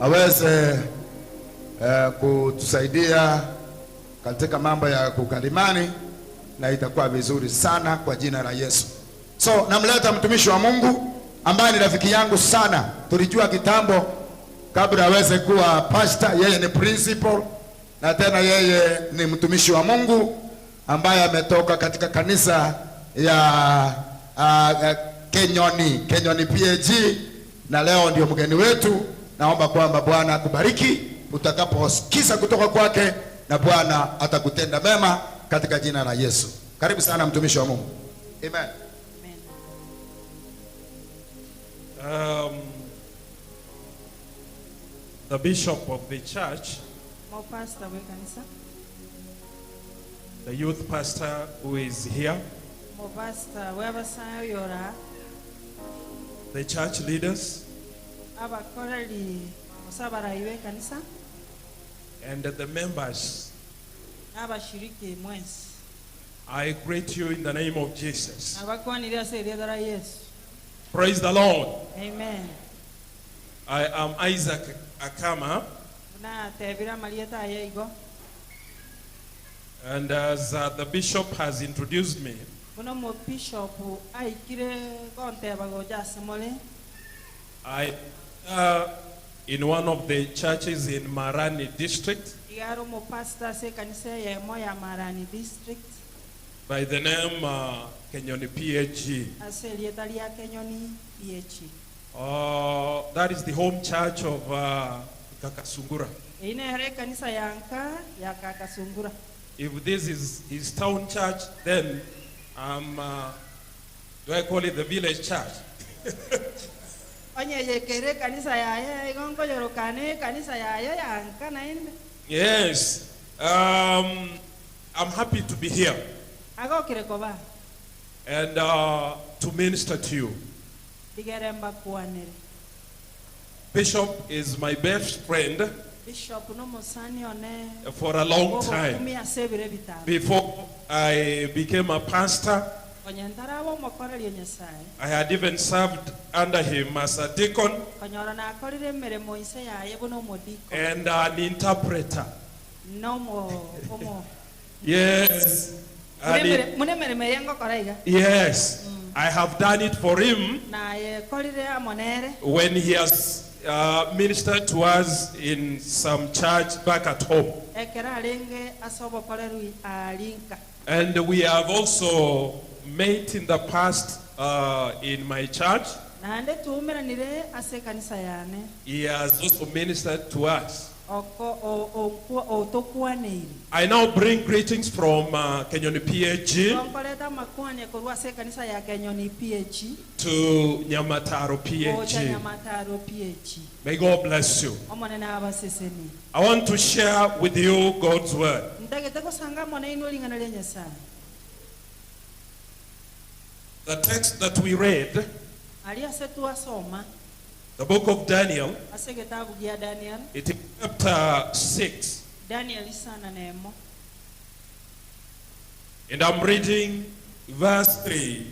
aweze kutusaidia katika mambo ya kukalimani, na itakuwa vizuri sana kwa jina la Yesu. So namleta mtumishi wa Mungu ambaye ni rafiki yangu sana, tulijua kitambo kabla aweze kuwa pastor. Yeye ni principal na tena yeye ni mtumishi wa Mungu ambaye ametoka katika kanisa ya Kenyoni PAG, na leo ndio mgeni wetu. Naomba kwamba Bwana akubariki utakaposikiza kutoka kwake, na Bwana atakutenda mema katika jina la Yesu. Karibu sana mtumishi wa Mungu. Amen. The bishop of the church, Mopasta w'ekkanisa, the youth pastor who is here, mopasta w'abasayora, the church leaders, abakoreri osabarayi b'ekkanisa, and the members, n'abashiriki mwensi. I greet you in the name of Jesus. Abakwanire ase eriatha ria Yesu. Praise the Lord. Amen. I am Isaac Akama, Natebire amarieta aya igo. and as the bishop has introduced me, Buno mo bishop aikire gonteba goja ase more. I in one of the churches in Marani district Igaro mo pastor ase kanisa yemo ya Marani district by the name Kenyoni PAG. ase erieta ria Kenyoni PAG. That is the home church of Kakasungura. Ine kanisa yanka ya Kakasungura. If this is his town church, then do I call it the village church? Onye yekere kanisa yaye igongo yorokane kanisa yaye yanka naende. Yes. I'm happy to be here Agokire koba and to minister to you. digeremba kwanere. Bishop is my best friend Bishop no musani one for a long time. Kumi asebire bitano. Before I became a pastor, Konyentara wo mokorerio Nyasaye. I had even served under him as a deacon Konyora nakorire emirimo inse yaye buno omodiko. and an interpreter. No mo omo. Yes. Mune mirimo yengokora iga. Yes. I have done it for him Naye korire amonere. when he has ministered to us in some church back at home. Ekera arenge ase obokoreru arinka. And we have also met in the past in my church. Naende tuumeranire ase ekanisa yane. He has also ministered to us. Otokwaneire. I now bring greetings from Kenyoni PAG Nkoreta makwane korwa ase ekanisa ya Kenyoni PAG to Nyamataro gocha PAG. Nyamataro PAG. May God bless you. Omonene abaseseni. I want to share with you God's word. Ntagete gosanga mone inwe ring'ana ria Nyasaye. The text that we read, Aria ase twasoma the book of Daniel, ase egetabu gia Daniel, it is chapter 6. Daniel isana nemo. And I'm reading verse 3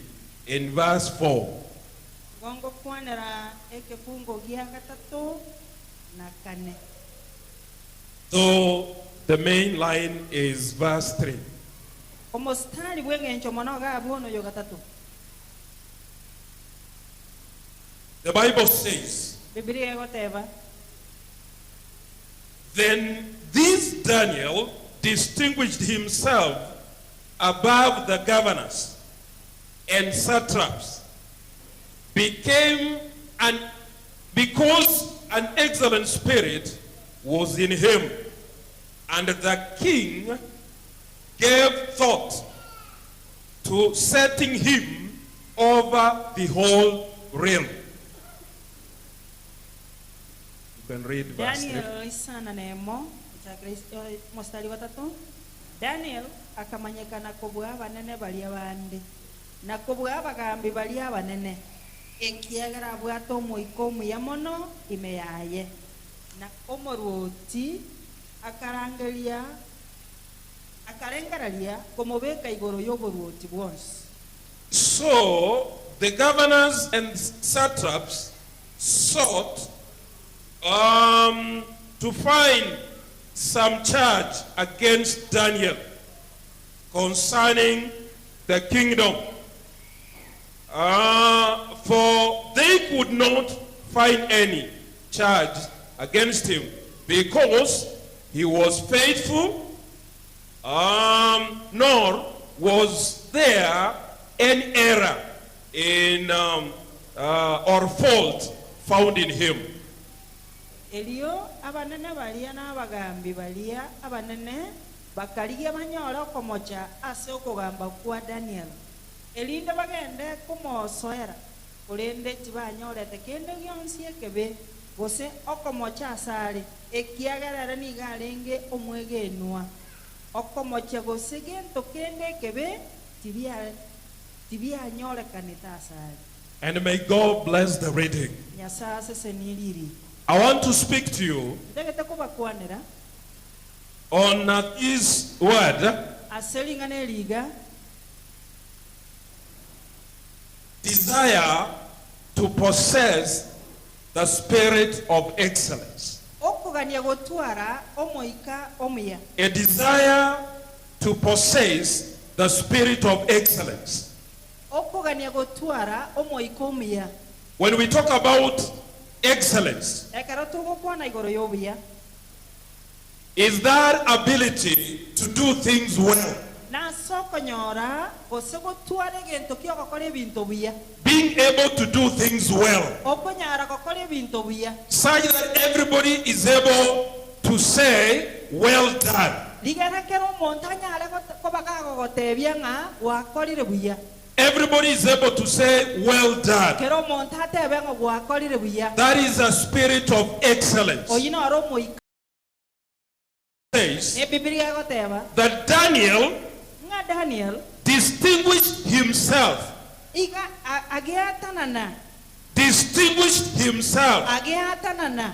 and verse 4. Gongo kwanera ekefungo gia gatatu na kane. Though the main line is verse 3. Omostari bw'eng'encho mono gabu ono yo gatatu. The Bible says, Biblia egoteba, "Then this Daniel distinguished himself above the governors and satraps, became an because an excellent spirit was in him, and the king gave thought to setting him over the whole realm." You can read verse 3. Daniel isana nemo mostari watatu. Daniel akamanyekana kobua abanene baria bande na kobua abagambi baria abanene, ekiagera abwate omoika omuya mono ime yaye, na omoruoti akarangeria akarengeraria komobeka igoro y'oboruoti bwonsi. So the governors and satraps sought to find some charge against Daniel concerning the kingdom. For they could not find any charge against him because he was faithful, nor was there any error in or fault found in him. Elio abanene baria n'abagambi baria abanene bakarigia banyora okomocha ase okogamba kwa Daniel, erinde bagende komosoera korende tibanyorete kende gionsi ekebe gose okomocha asare, ekiagerere niga arenge omwegenwa okomocha gose gento kende ekebe tibianyorekanete asare. And may God bless the reading. Nyasaye aseseniriri. I want to speak to you Ntagete kobakwanera on this word, ase ring'ana eriga, desire to possess the spirit of excellence. Okogania gotwara omoika omuya. A desire to possess the spirit of excellence. Okogania gotwara omoika omuya. When we talk about excellence, Ekero togokwana igoro y'obuya, is that ability to do things well. Nase okonyora gose gotwara egento kiogokora ebinto buya. Being able to do things well. Okonyara gokora ebinto buya. Such that everybody is able to say, "Well done." Rigera kero omonto anyare kobaga gogotebia ng'a gwakorire buya. Everybody is able to say, "Well done." Kero omonto atebe ng'a gwakorire buya. That is a spirit of excellence. Oyi noro omoika. Says Ne Biblia egoteba that Daniel ng'a Daniel distinguished himself. iga agiatanana. Distinguished himself. Agiatanana.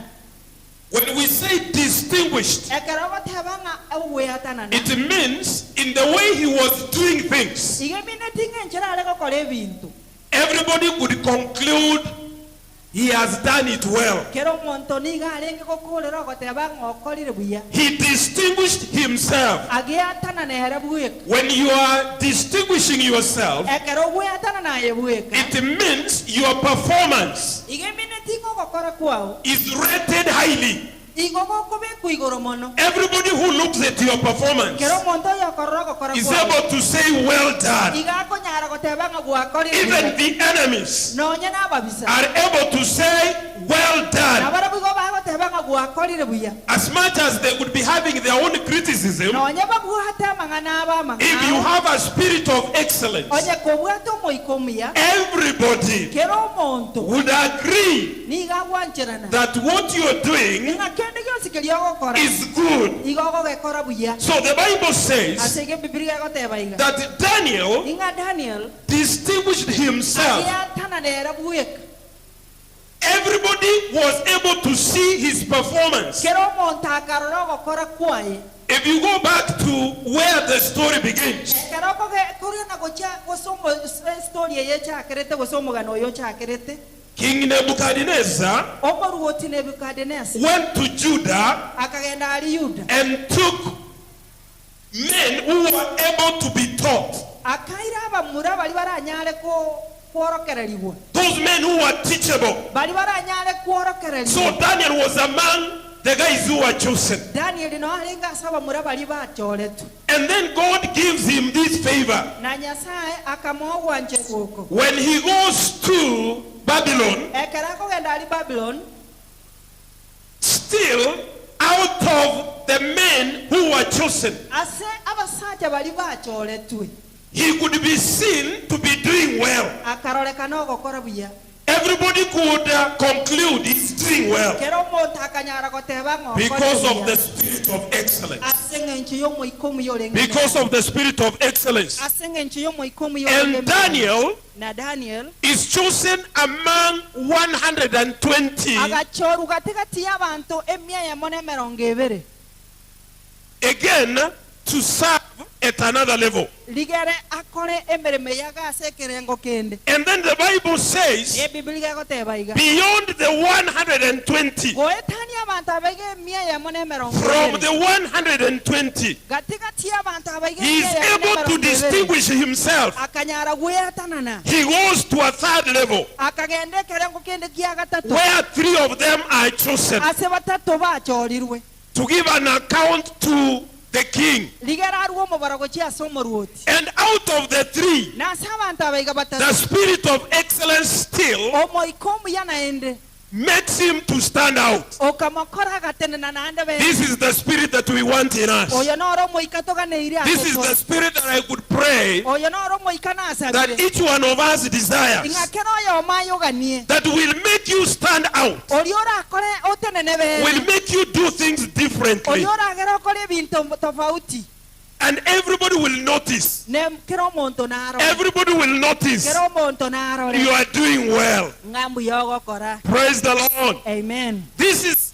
When we say distinguished, Ekero ogoteba ng'a ogweatanana, it means in the way he was doing things, iga emineti ng'enchera are gokora ebinto, everybody could conclude he has done it well. Kero omonto niga arenge gokorera ogoteba ng'a okorire buya. He distinguished himself. Agiatanana ere bweka. When you are distinguishing yourself, Ekero ogweatanana aye bweka, it means your performance iga emineti ng'ogokora kwao is rated highly. Igo gokobekwa igoro mono. Everybody who looks at your performance Kero omonto oyo okorora ogokora is kwao, able to say, "Well done." iga akonyara goteba ng'a gwakorire Even buya. the enemies Nonye n'ababisa are able to say, "Well done." Nabarabwo igo bagoteba ng'a gwakorire buya. As much as they could be having their own criticism, Nonya babwate amang'ana aba if you amang'ana. have a spirit of excellence, Onye kobwate omoika omuya. everybody Kera omonto would agree niga agwancherana. that what you're doing Ng'a kende gionsi keria ogokora is good. igo ogogekora buya. So the Bible says Ase iga Bibilia egoteba iga. that Daniel Ing'a Daniel distinguished himself. agiatananera bweka. Everybody was able to see his performance. Kera omonto akarora ogokora kwaye. If you go back to where the story begins, Ekero koriana gochia gosoma story eye echakerete gose omogano oyo ochakerete. King Nebuchadnezzar Omoruoti Nebukadneza went to Judah akagenda ari Yuda and took men who were able to be taught. Akaira abamura bari baranyare kworokererigwa. Those men who were teachable. Bari baranyare So kworokererigwa. Daniel was among the guys who were chosen. Daniel no arenge ase abamura bari bachoretwe. And then God gives him this favor. Na Nyasaye akamoa ogwancherwa oko. When he goes to Babylon, Ekero akogenda ari Babylon, still out of the men who were chosen, ase abasacha bari bachoretwe he could be seen to be doing well. Akarorekana ogokora buya. Everybody could conclude he's doing well Kera omonto akanyara goteba ng'a okore because of buya. the spirit of excellence. Ase eng'encho y'omoika omuya orenge Because of the spirit of excellence. ase eng'encho y'omoika omuya orenge And Daniel na Daniel is chosen among 120 agachorwa gatigati y'abanto emia yamo na emerongo ebere again to serve at another level. Ligere akore emeremo yagase ekerengo kende. And then the Bible says, Ebibilia egoteba iga beyond the 120, goetania abantu abaiga emia yamo na emerongo from ebere the 120, gatigati y'abantu abaiga he is emia yamo na able to emerongo ebere distinguish himself. Akanyara gweatanana. He goes to a third level Akagenda ekerengo kende kia gatato where three of them are chosen ase batato bachorirwe to give an account to the king. Ligera arwo omobaro gochia ase omoruoti. And out of the three, Na ase abantu abaiga the batato spirit of excellence still omoika omuya naende makes him to stand out. okamokora agatenena naende bene. This is the spirit that we want in us. Oyo noro omoika toganeire This is the spirit that I could pray oyo noro omoika that nasabire each one of us desires, ng'a kera oyomo ayoganie that will make you stand out, oria orakore otenene will bene make you do things differently, oria oragera okore ebinto tofauti and everybody will notice. Ne kera omonto narore. Everybody will notice Kera omonto narore. You are doing well. Ng'a mbuya ogokora. Praise the Lord. Amen. This is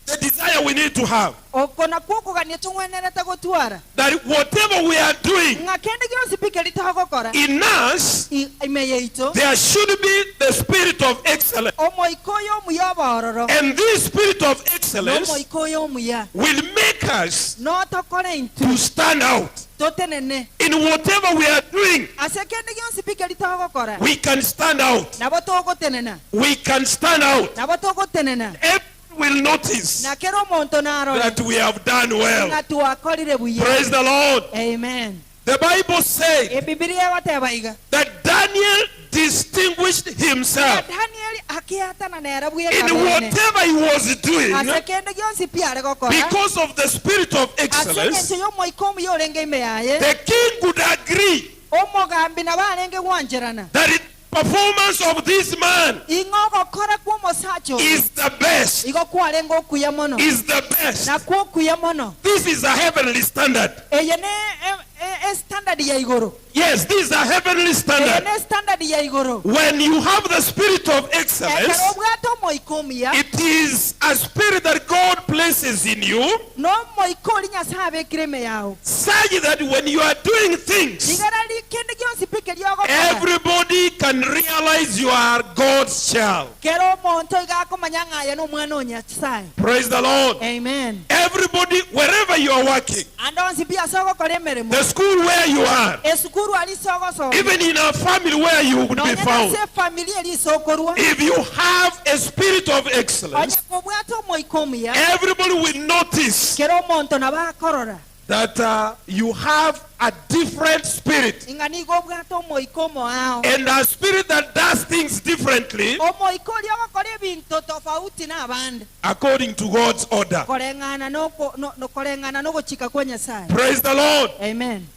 the desire we need to have. Oko nakwo okogania tong'wenerete gotwara. That whatever we are doing Ng'a kende gionsi pi keri togokora in us, ime yaito there should be the spirit of excellence. Omoika oyo omuya obororo And this spirit of excellence nomoika oyo omuya will make us notokore intwe to stand out. Totenene In whatever we are doing, ase kende gionsi pi keri togokora we can stand out. Nabo togotenena. We can stand out. Nabo togotenena. Everyone will notice Na kera omonto narore that we have done well. Ng'a twakorire buya. Praise the Lord. Amen. The Bible says Ebibilia egoteba iga that Daniel distinguished himself Daniel akiatana nera bweka in bene. whatever he was doing Ase kende gionsi pi are gokora because of the spirit of ase excellence. eng'encho y'omoika omuya orenge ime yaye The king could agree omogambi nabo arenge gwancherana that the performance of this man ing'a ogokora kwa omosacha oyo is the best. igo kwarenge okuya mono Is the best. Nakwo okuya mono. This is a heavenly standard. Eye ne e standard ya igoro. Yes, this is a heavenly Eye standard. ne standard ya igoro. When you have the spirit of excellence, Ekero obwate omoika omuya it is a spirit that God places in you, no omoika ori Nyasaye abekire ime yao such that when you are doing things, rigera kende gionsi pi keria ogokora everybody can realize you are God's child. Kera omonto iga akomanya ng'a aye nomwana o Nyasaye. Praise the Lord. Amen. Everybody, wherever you are working, Ande onsi pi ase ogokora emeremo the school where you are, esukuru ari ase ogosoma even in our family where you would be nonye found, nase efamily eri ase okorwa if you have a spirit of excellence, onye kobwata omoika omuya everybody will notice kera omonto nabo akorora That you have a different spirit. Ing'a nigo obwate omoika omoao. And a spirit that does things differently Omoika oria ogokora ebinto tofauti na abande. According to God's order. Koreng'ana noko no, koreng'ana nogochika kwa Nyasaye. Praise the Lord. Amen.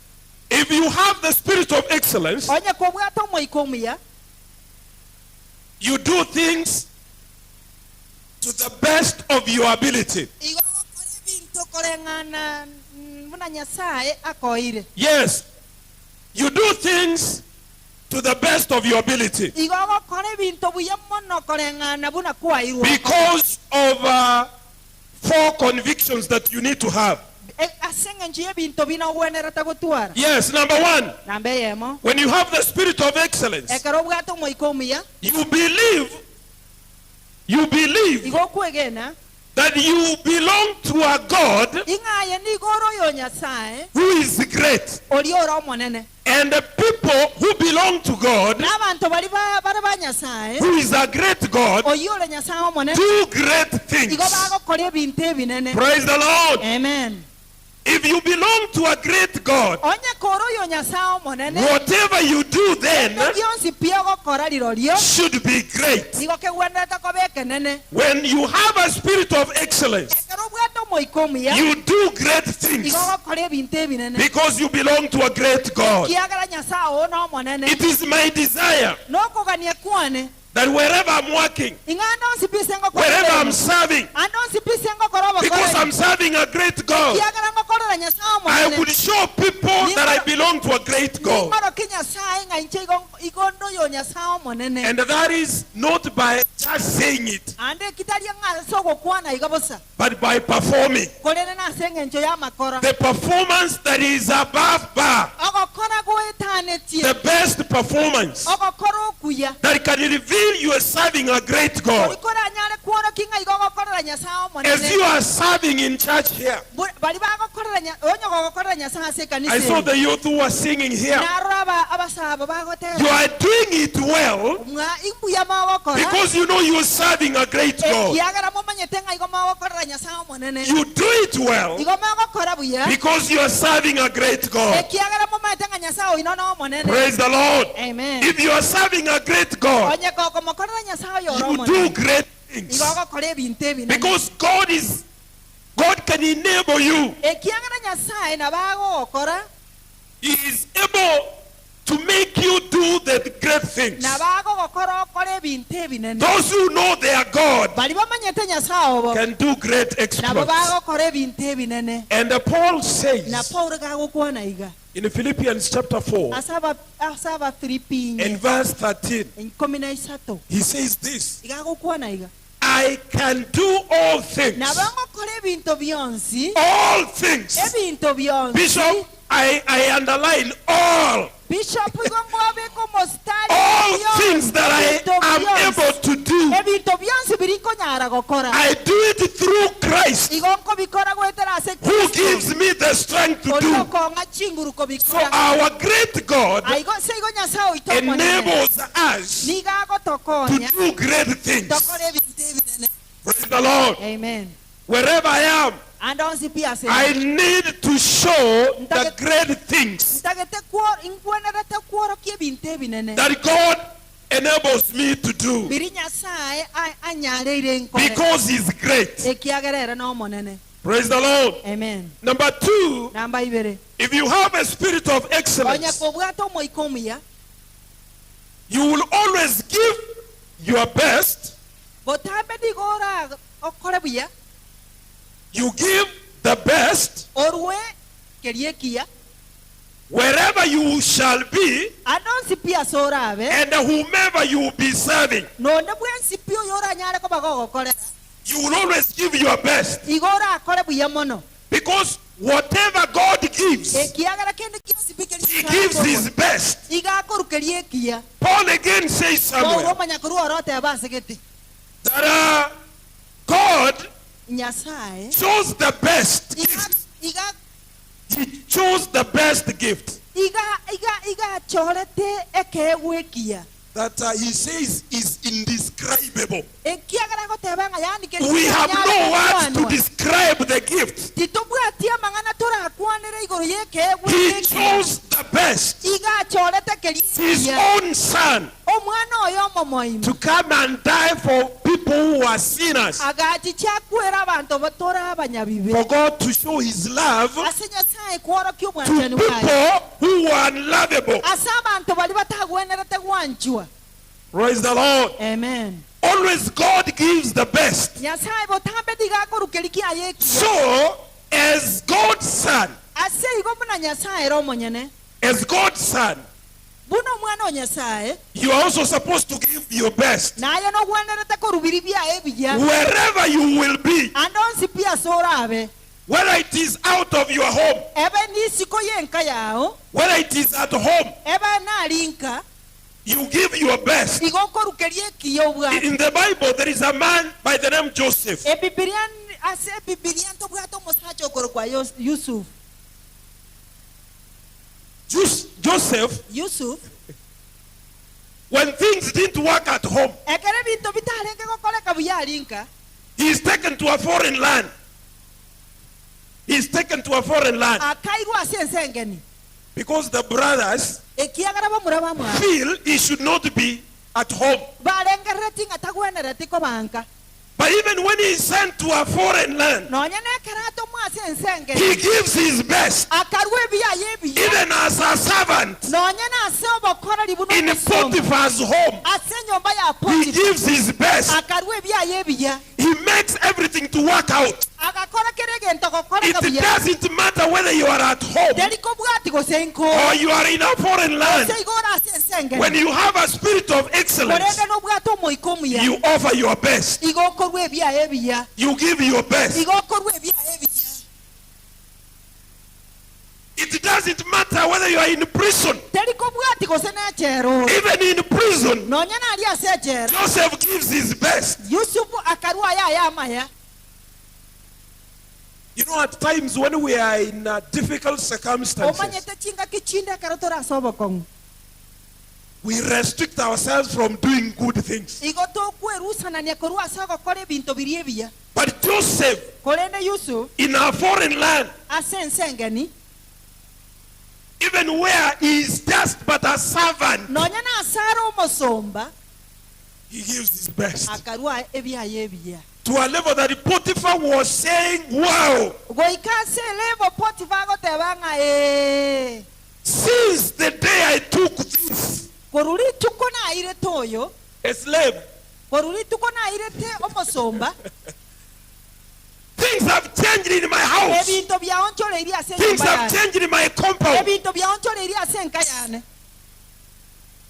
If you have the spirit of excellence, Onye kobwata omoika omuya, you do things to the best of your ability. Igo ogokora ebinto koreng'ana buna Nyasaye akoire. Yes. You do things to the best of your ability Igo ogokora ebinto buya mono koreng'ana buna kwairwe. Because of four convictions that you need to have. Ase eng'encho y'ebinto bina ogwenerete gotwara. Yes, number one, Namba eyemo, when you have the spirit of excellence, ekero obwate omoika omuya, you believe igo okwegena that you belong to a God ing'aye nigo ore oyo Nyasaye who is great. Oria ore omonene. And the people who belong to God, N'abanto bari bare ba Nyasaye, who is a great God, oyo ore Nyasaye omonene, do great things. Igo bagokora ebinto ebinene. Praise the Lord. Amen. If you belong to a great God, Onye kore oyo Nyasaye omonene, whatever you do then ebinto bionsi pi ogokora rirorio should be great. Nigo kegwenerete koba ekenene. When you have a spirit of excellence, Ekero obwate omoika omuya, you do great things igo ogokora ebinto ebinene because you belong to a great God. Kiagera Nyasaye oo na omonene. It is my desire Nokogania kwane that wherever I'm working, ing'anda onsi pi ase ngokora wherever I'm emeremo, serving, ande onsi pi ase ngokora because obokora, I'm serving a great God, kiagera ngokorera Nyasaye I omonene, would show people that I belong to a great God. Ning'oroki Nyasaye ng'a inche igo ndoyo Nyasaye omonene. And that is not by just saying it, Ande kitaria ng'a ase ogokwana igo bosa, but by performing. Korende na ase eng'encho y'amakora. The performance that is above bar, Ogokora goetanetie, the best performance ogokora okuya that can reveal you are serving a great God. Orikoranyare kworoki ng'a igo ogokorera Nyasaye As you omonene. Are serving in church here, Bari bagokorera onye gogokorera Nyasaye ase ekanisa I saw eye. The youth who were singing here. Narora abasabo bagotera. You are doing it well Mwa imbuya mogokora because you know you are serving a great God. Ekiagera momanyete ng'a igo mogokorera Nyasaye omonene. You do it well Igo mogokora buya because you are serving a great God. Ekiagera momanyete ng'a Nyasaye oino na omonene. Praise the Lord. Amen. If you are serving a great God, Onye kokomokorera Nyasaye oyo ore you do omonene, great things. Igo ogokora ebinto ebinene. Because God can enable you. Ekiagera Nyasaye nabo agogokora. He is able to make you do the great things. Nabo agogokora okore ebinto ebinene. Those who know their God Bari bamanyete Nyasaye obo can do great nabo exploits. bagokora ebinto ebinene. And Paul Na says Paulo gagokwana iga in Philippians chapter 4 ase Abafilipi and verse 13, 13, he says this: igagokwana iga, "I can do all things." Nabo ngokora ebinto bionsi. All things. Ebinto bionsi. Bishop, I underline all. Bishop, igo ngwabeka omositari. All things that I am able to do, Ebinto bionsi biri konyara gokora, I do it through Christ igo nkobikora gwetera ase who gives me the strength to do. Oriokong'a chinguru So kobikora. our great God Aigo se igo Nyasaye oito omonene enables us niga to agotokonya do great things. Tokore ebinto ebinene. Praise the Lord. Amen. Wherever I am, Ande onsi pi ase I need to show the great things ntagete nkwenerete kworokia ebinto ebinene that God enables me to do biri Nyasaye anyareire nkore because He's great. Ekiagera ere na omonene. Praise the Lord. Amen. Number two, Namba ibere, if you have a spirit of onye excellence, kobwata omoika omuya, you will always give your best. Botambe nigo ora okore buya. You give the best Orwe kerie ekiya wherever you shall be ande onsi pi ase orabe and whomever you will be serving. Nonde bwensi pi oyo oranyare koba gogokorera. You will always give your best Igo orakore buya mono because whatever God gives, ekiagera kende kionsi pi keri He gives His best. Iga akorukeria ekiya. Paul again says Paulo somewhere omanya korwa oroteba ase gete that God Nyasaye chose the best iga gift. Iga He chose the best gift iga iga iga achorete ekeegwa ekiya that he says is indescribable. Ekiagera goteba ng'a yani keri We have no words to kwanwa. Describe the gift. Titobwatie amang'ana torakwanere igoro yekegwa. He chose the best, Igachorete his keria own son, omwana oyo omomoima to come and die for people who are sinners. Agachicha kwera abanto batora abanyabibe. For God to show his love Ase Nyasaye kworokia to obwanchani bwaye people who were unlovable. Ase abanto bari batagwenerete gwanchwa. Praise the Lord. Amen. Always God gives the best. Nyasaye botambe digakorukeri kiaye ekiya. So, as God's son, Ase igo buna Nyasaye ere omonyene, as God's son, buna omwana o Nyasaye, you are also supposed to give your best. Naye nogwenerete korubiri biaye ebiya. Wherever you will be, Ande onsi pi ase orabe, whether it is out of your home, ebe nisiko yenka yao, whether it is at home, ebe narinka, you give your best. Igo okorukeria ekiya obwate. In the Bible, there is a man by the name Joseph. Ebibilia ase ebibilia ntobwate omosacha okorokwa Yusuf. Joseph, Yusuf, when things didn't work at home, ekere binto bitarenge gokoreka buya arinka, he is taken to a foreign land. He is taken to a foreign land akairwa ase ensengeni because the brothers ekiagera bamura bamwa feel he should not be at home. Barengerereti ng'a tagwenereti kobanka. But even when he is sent to a foreign land, Nonya nekera atomwa ase ensengeni, he gives his best, akarwa ebiyaye ebiya, even as a servant nonya nase obokoreri buno in obosongo. Potiphar's home. Ase enyomba ya He Potiphar, gives his best. akarwa ebiyaye ebiya. He makes everything to work out. Agakora kere egento gokoreka It buya. doesn't matter whether you are at home Teri kobwati gose nko or you are in a foreign land. ase igoro ase ensengeni. When you have a spirit of excellence, Korende nobwate omoika omuya, you offer your best. Igo okorwa ebiaye ebiya. You give your best. Igo okorwa ebiaye ebiya. It doesn't matter whether you are in prison. Teri kobwati gose nechero. Even in prison, Nonya nari ase echero, Joseph gives his best. Yusufu akarwa ayaya amaya. At times when we are in difficult circumstances, Omanyete chingaki chinde ekero torase obokong'u, we restrict ourselves from doing good things. Igo tokwerusanania korwa ase ogokora ebinto biria ebiya. But Joseph, Korende Yusuf, in a foreign land, ase ensengeni, even where he is just but a servant, nonya nasara omosomba, he gives his best. Akarwa ebiaye ebiya. To a level that Potiphar was saying, "Wow, Goika ase elevo Potiphar agoteba ng'a ee, since the day I took this korwa rituko nairete oyo, a slave, korwa rituko nairete omosomba, things have changed in my house. Ebinto byaonchoreirie ase Things enyomba have yane. changed in my compound." Ebinto byaonchoreirie ase enka yane.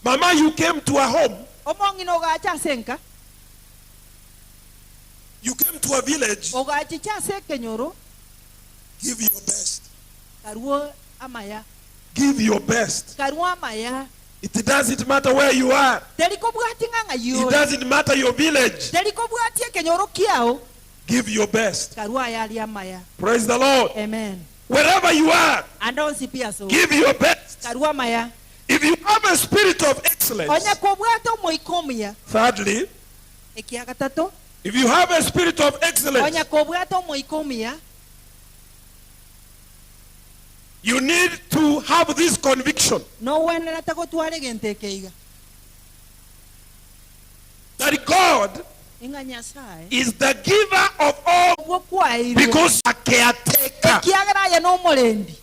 Mama, you came to a home. Omong'ina ogacha ase enka. You came to a village. Ogachicha ase ekenyoro. Give your best. Karwo amaya. Give your best. Karwo amaya. It doesn't matter where you are. Teri kobwati ng'a It ng'ayore. doesn't matter your village. Teri kobwati ekenyoro kiao. Give your best. Karwo ayari amaya. Praise the Lord. Amen. Wherever you are, Andonsi pia so. give your best. Karwo amaya. If you have a spirit of excellence, Onya kobwata omoika omuya. thirdly, Ekiagatato. if you have a spirit of excellence, Onya kobwata omoika omuya, you need to have this conviction nowenerete gotwara egento ekeiga that God Ing'a Nyasaye is the giver of all obwo kwairwe because a caretaker. Ekiagera aye nomorendi.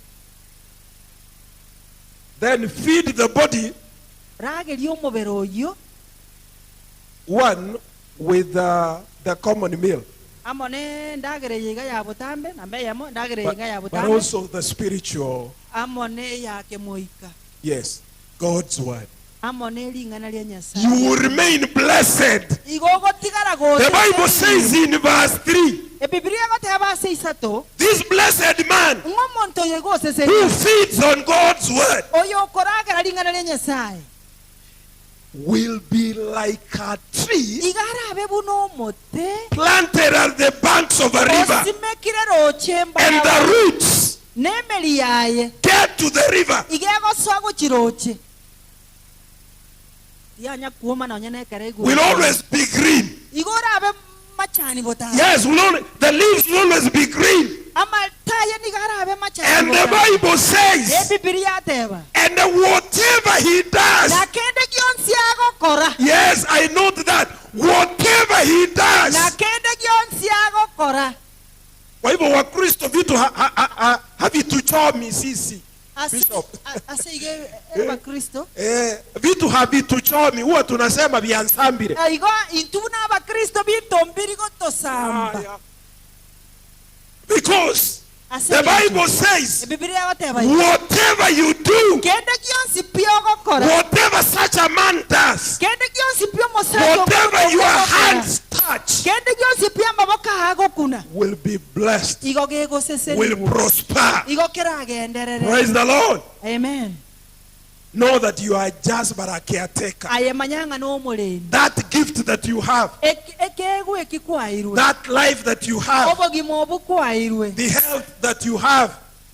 Then feed the body Rageria omobere oyio one with the common meal, amo ne ndagere yiga ya butambe na mbeyamo ndagere but, yiga ya but butambe also the spiritual. Amo ne yake moika. Yes, God's word. Amo ne ring'ana ria Nyasaye. You will remain blessed. Igo ogotigara gose. The Bible says in verse 3, Ebibilia egoteba ase isato, this blessed man ng'o omonto oyo igo osesenirie, who feeds on God's word oyo okoragera ring'ana ria Nyasaye, will be like a tree iga arabe buna omote planted at the banks of a river, osimekire roche and the mbarabara, roots n'emeri yaye get to the river. iga egosoa gochiroche. Tianya kuoma nonya nekere igoro. Will always be green. Igoro abe machani botara. Yes, the leaves will always be green. Amataye nigo arabe machani And the botara. Bible says, Ebibilia ateba. And whatever he does, Na kende gionsi agokora. Yes, I note that. Whatever he does. Na kende gionsi agokora. Kwa hivyo Wakristo vitu havituchomi sisi. Bishop. Ase ige Bakristo. Eh, vitu havituchomi, huwa tunasema vyansambire. Igo intu na Bakristo bintombiri gotosamba. Because Ase the bintu. Bible says, Ebibilia goteba igo. Whatever you do, Kende gionsi pi ogokora. Whatever such a man does, Kende gionsi pi omosacha whatever your ogokora. hands touch, Kende gionsi pi amaboko agokuna. Will be blessed, Igo gegoseseniwa. Will prosper. Igo keragenderere. Praise the Lord. Amen. Know that you are just but a caretaker. Aye manyanga no omoremi. That gift that you have, Ekegwa eki kwairwe. That life that you have, Obogima obu kwairwe. The health that you have,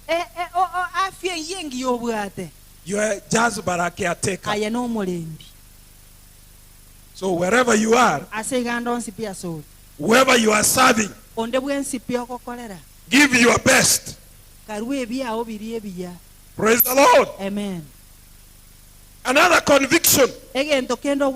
Afya yengi yobwate. You are just but a caretaker. Aye no omoremi. So wherever you are, Ase igando onsi pi asore. Whoever you are serving, Onde bwensi pi ogokorera. Give your best. Karue ebiao biri ebiya. Praise the Lord. Amen. Another conviction. Egento kendo.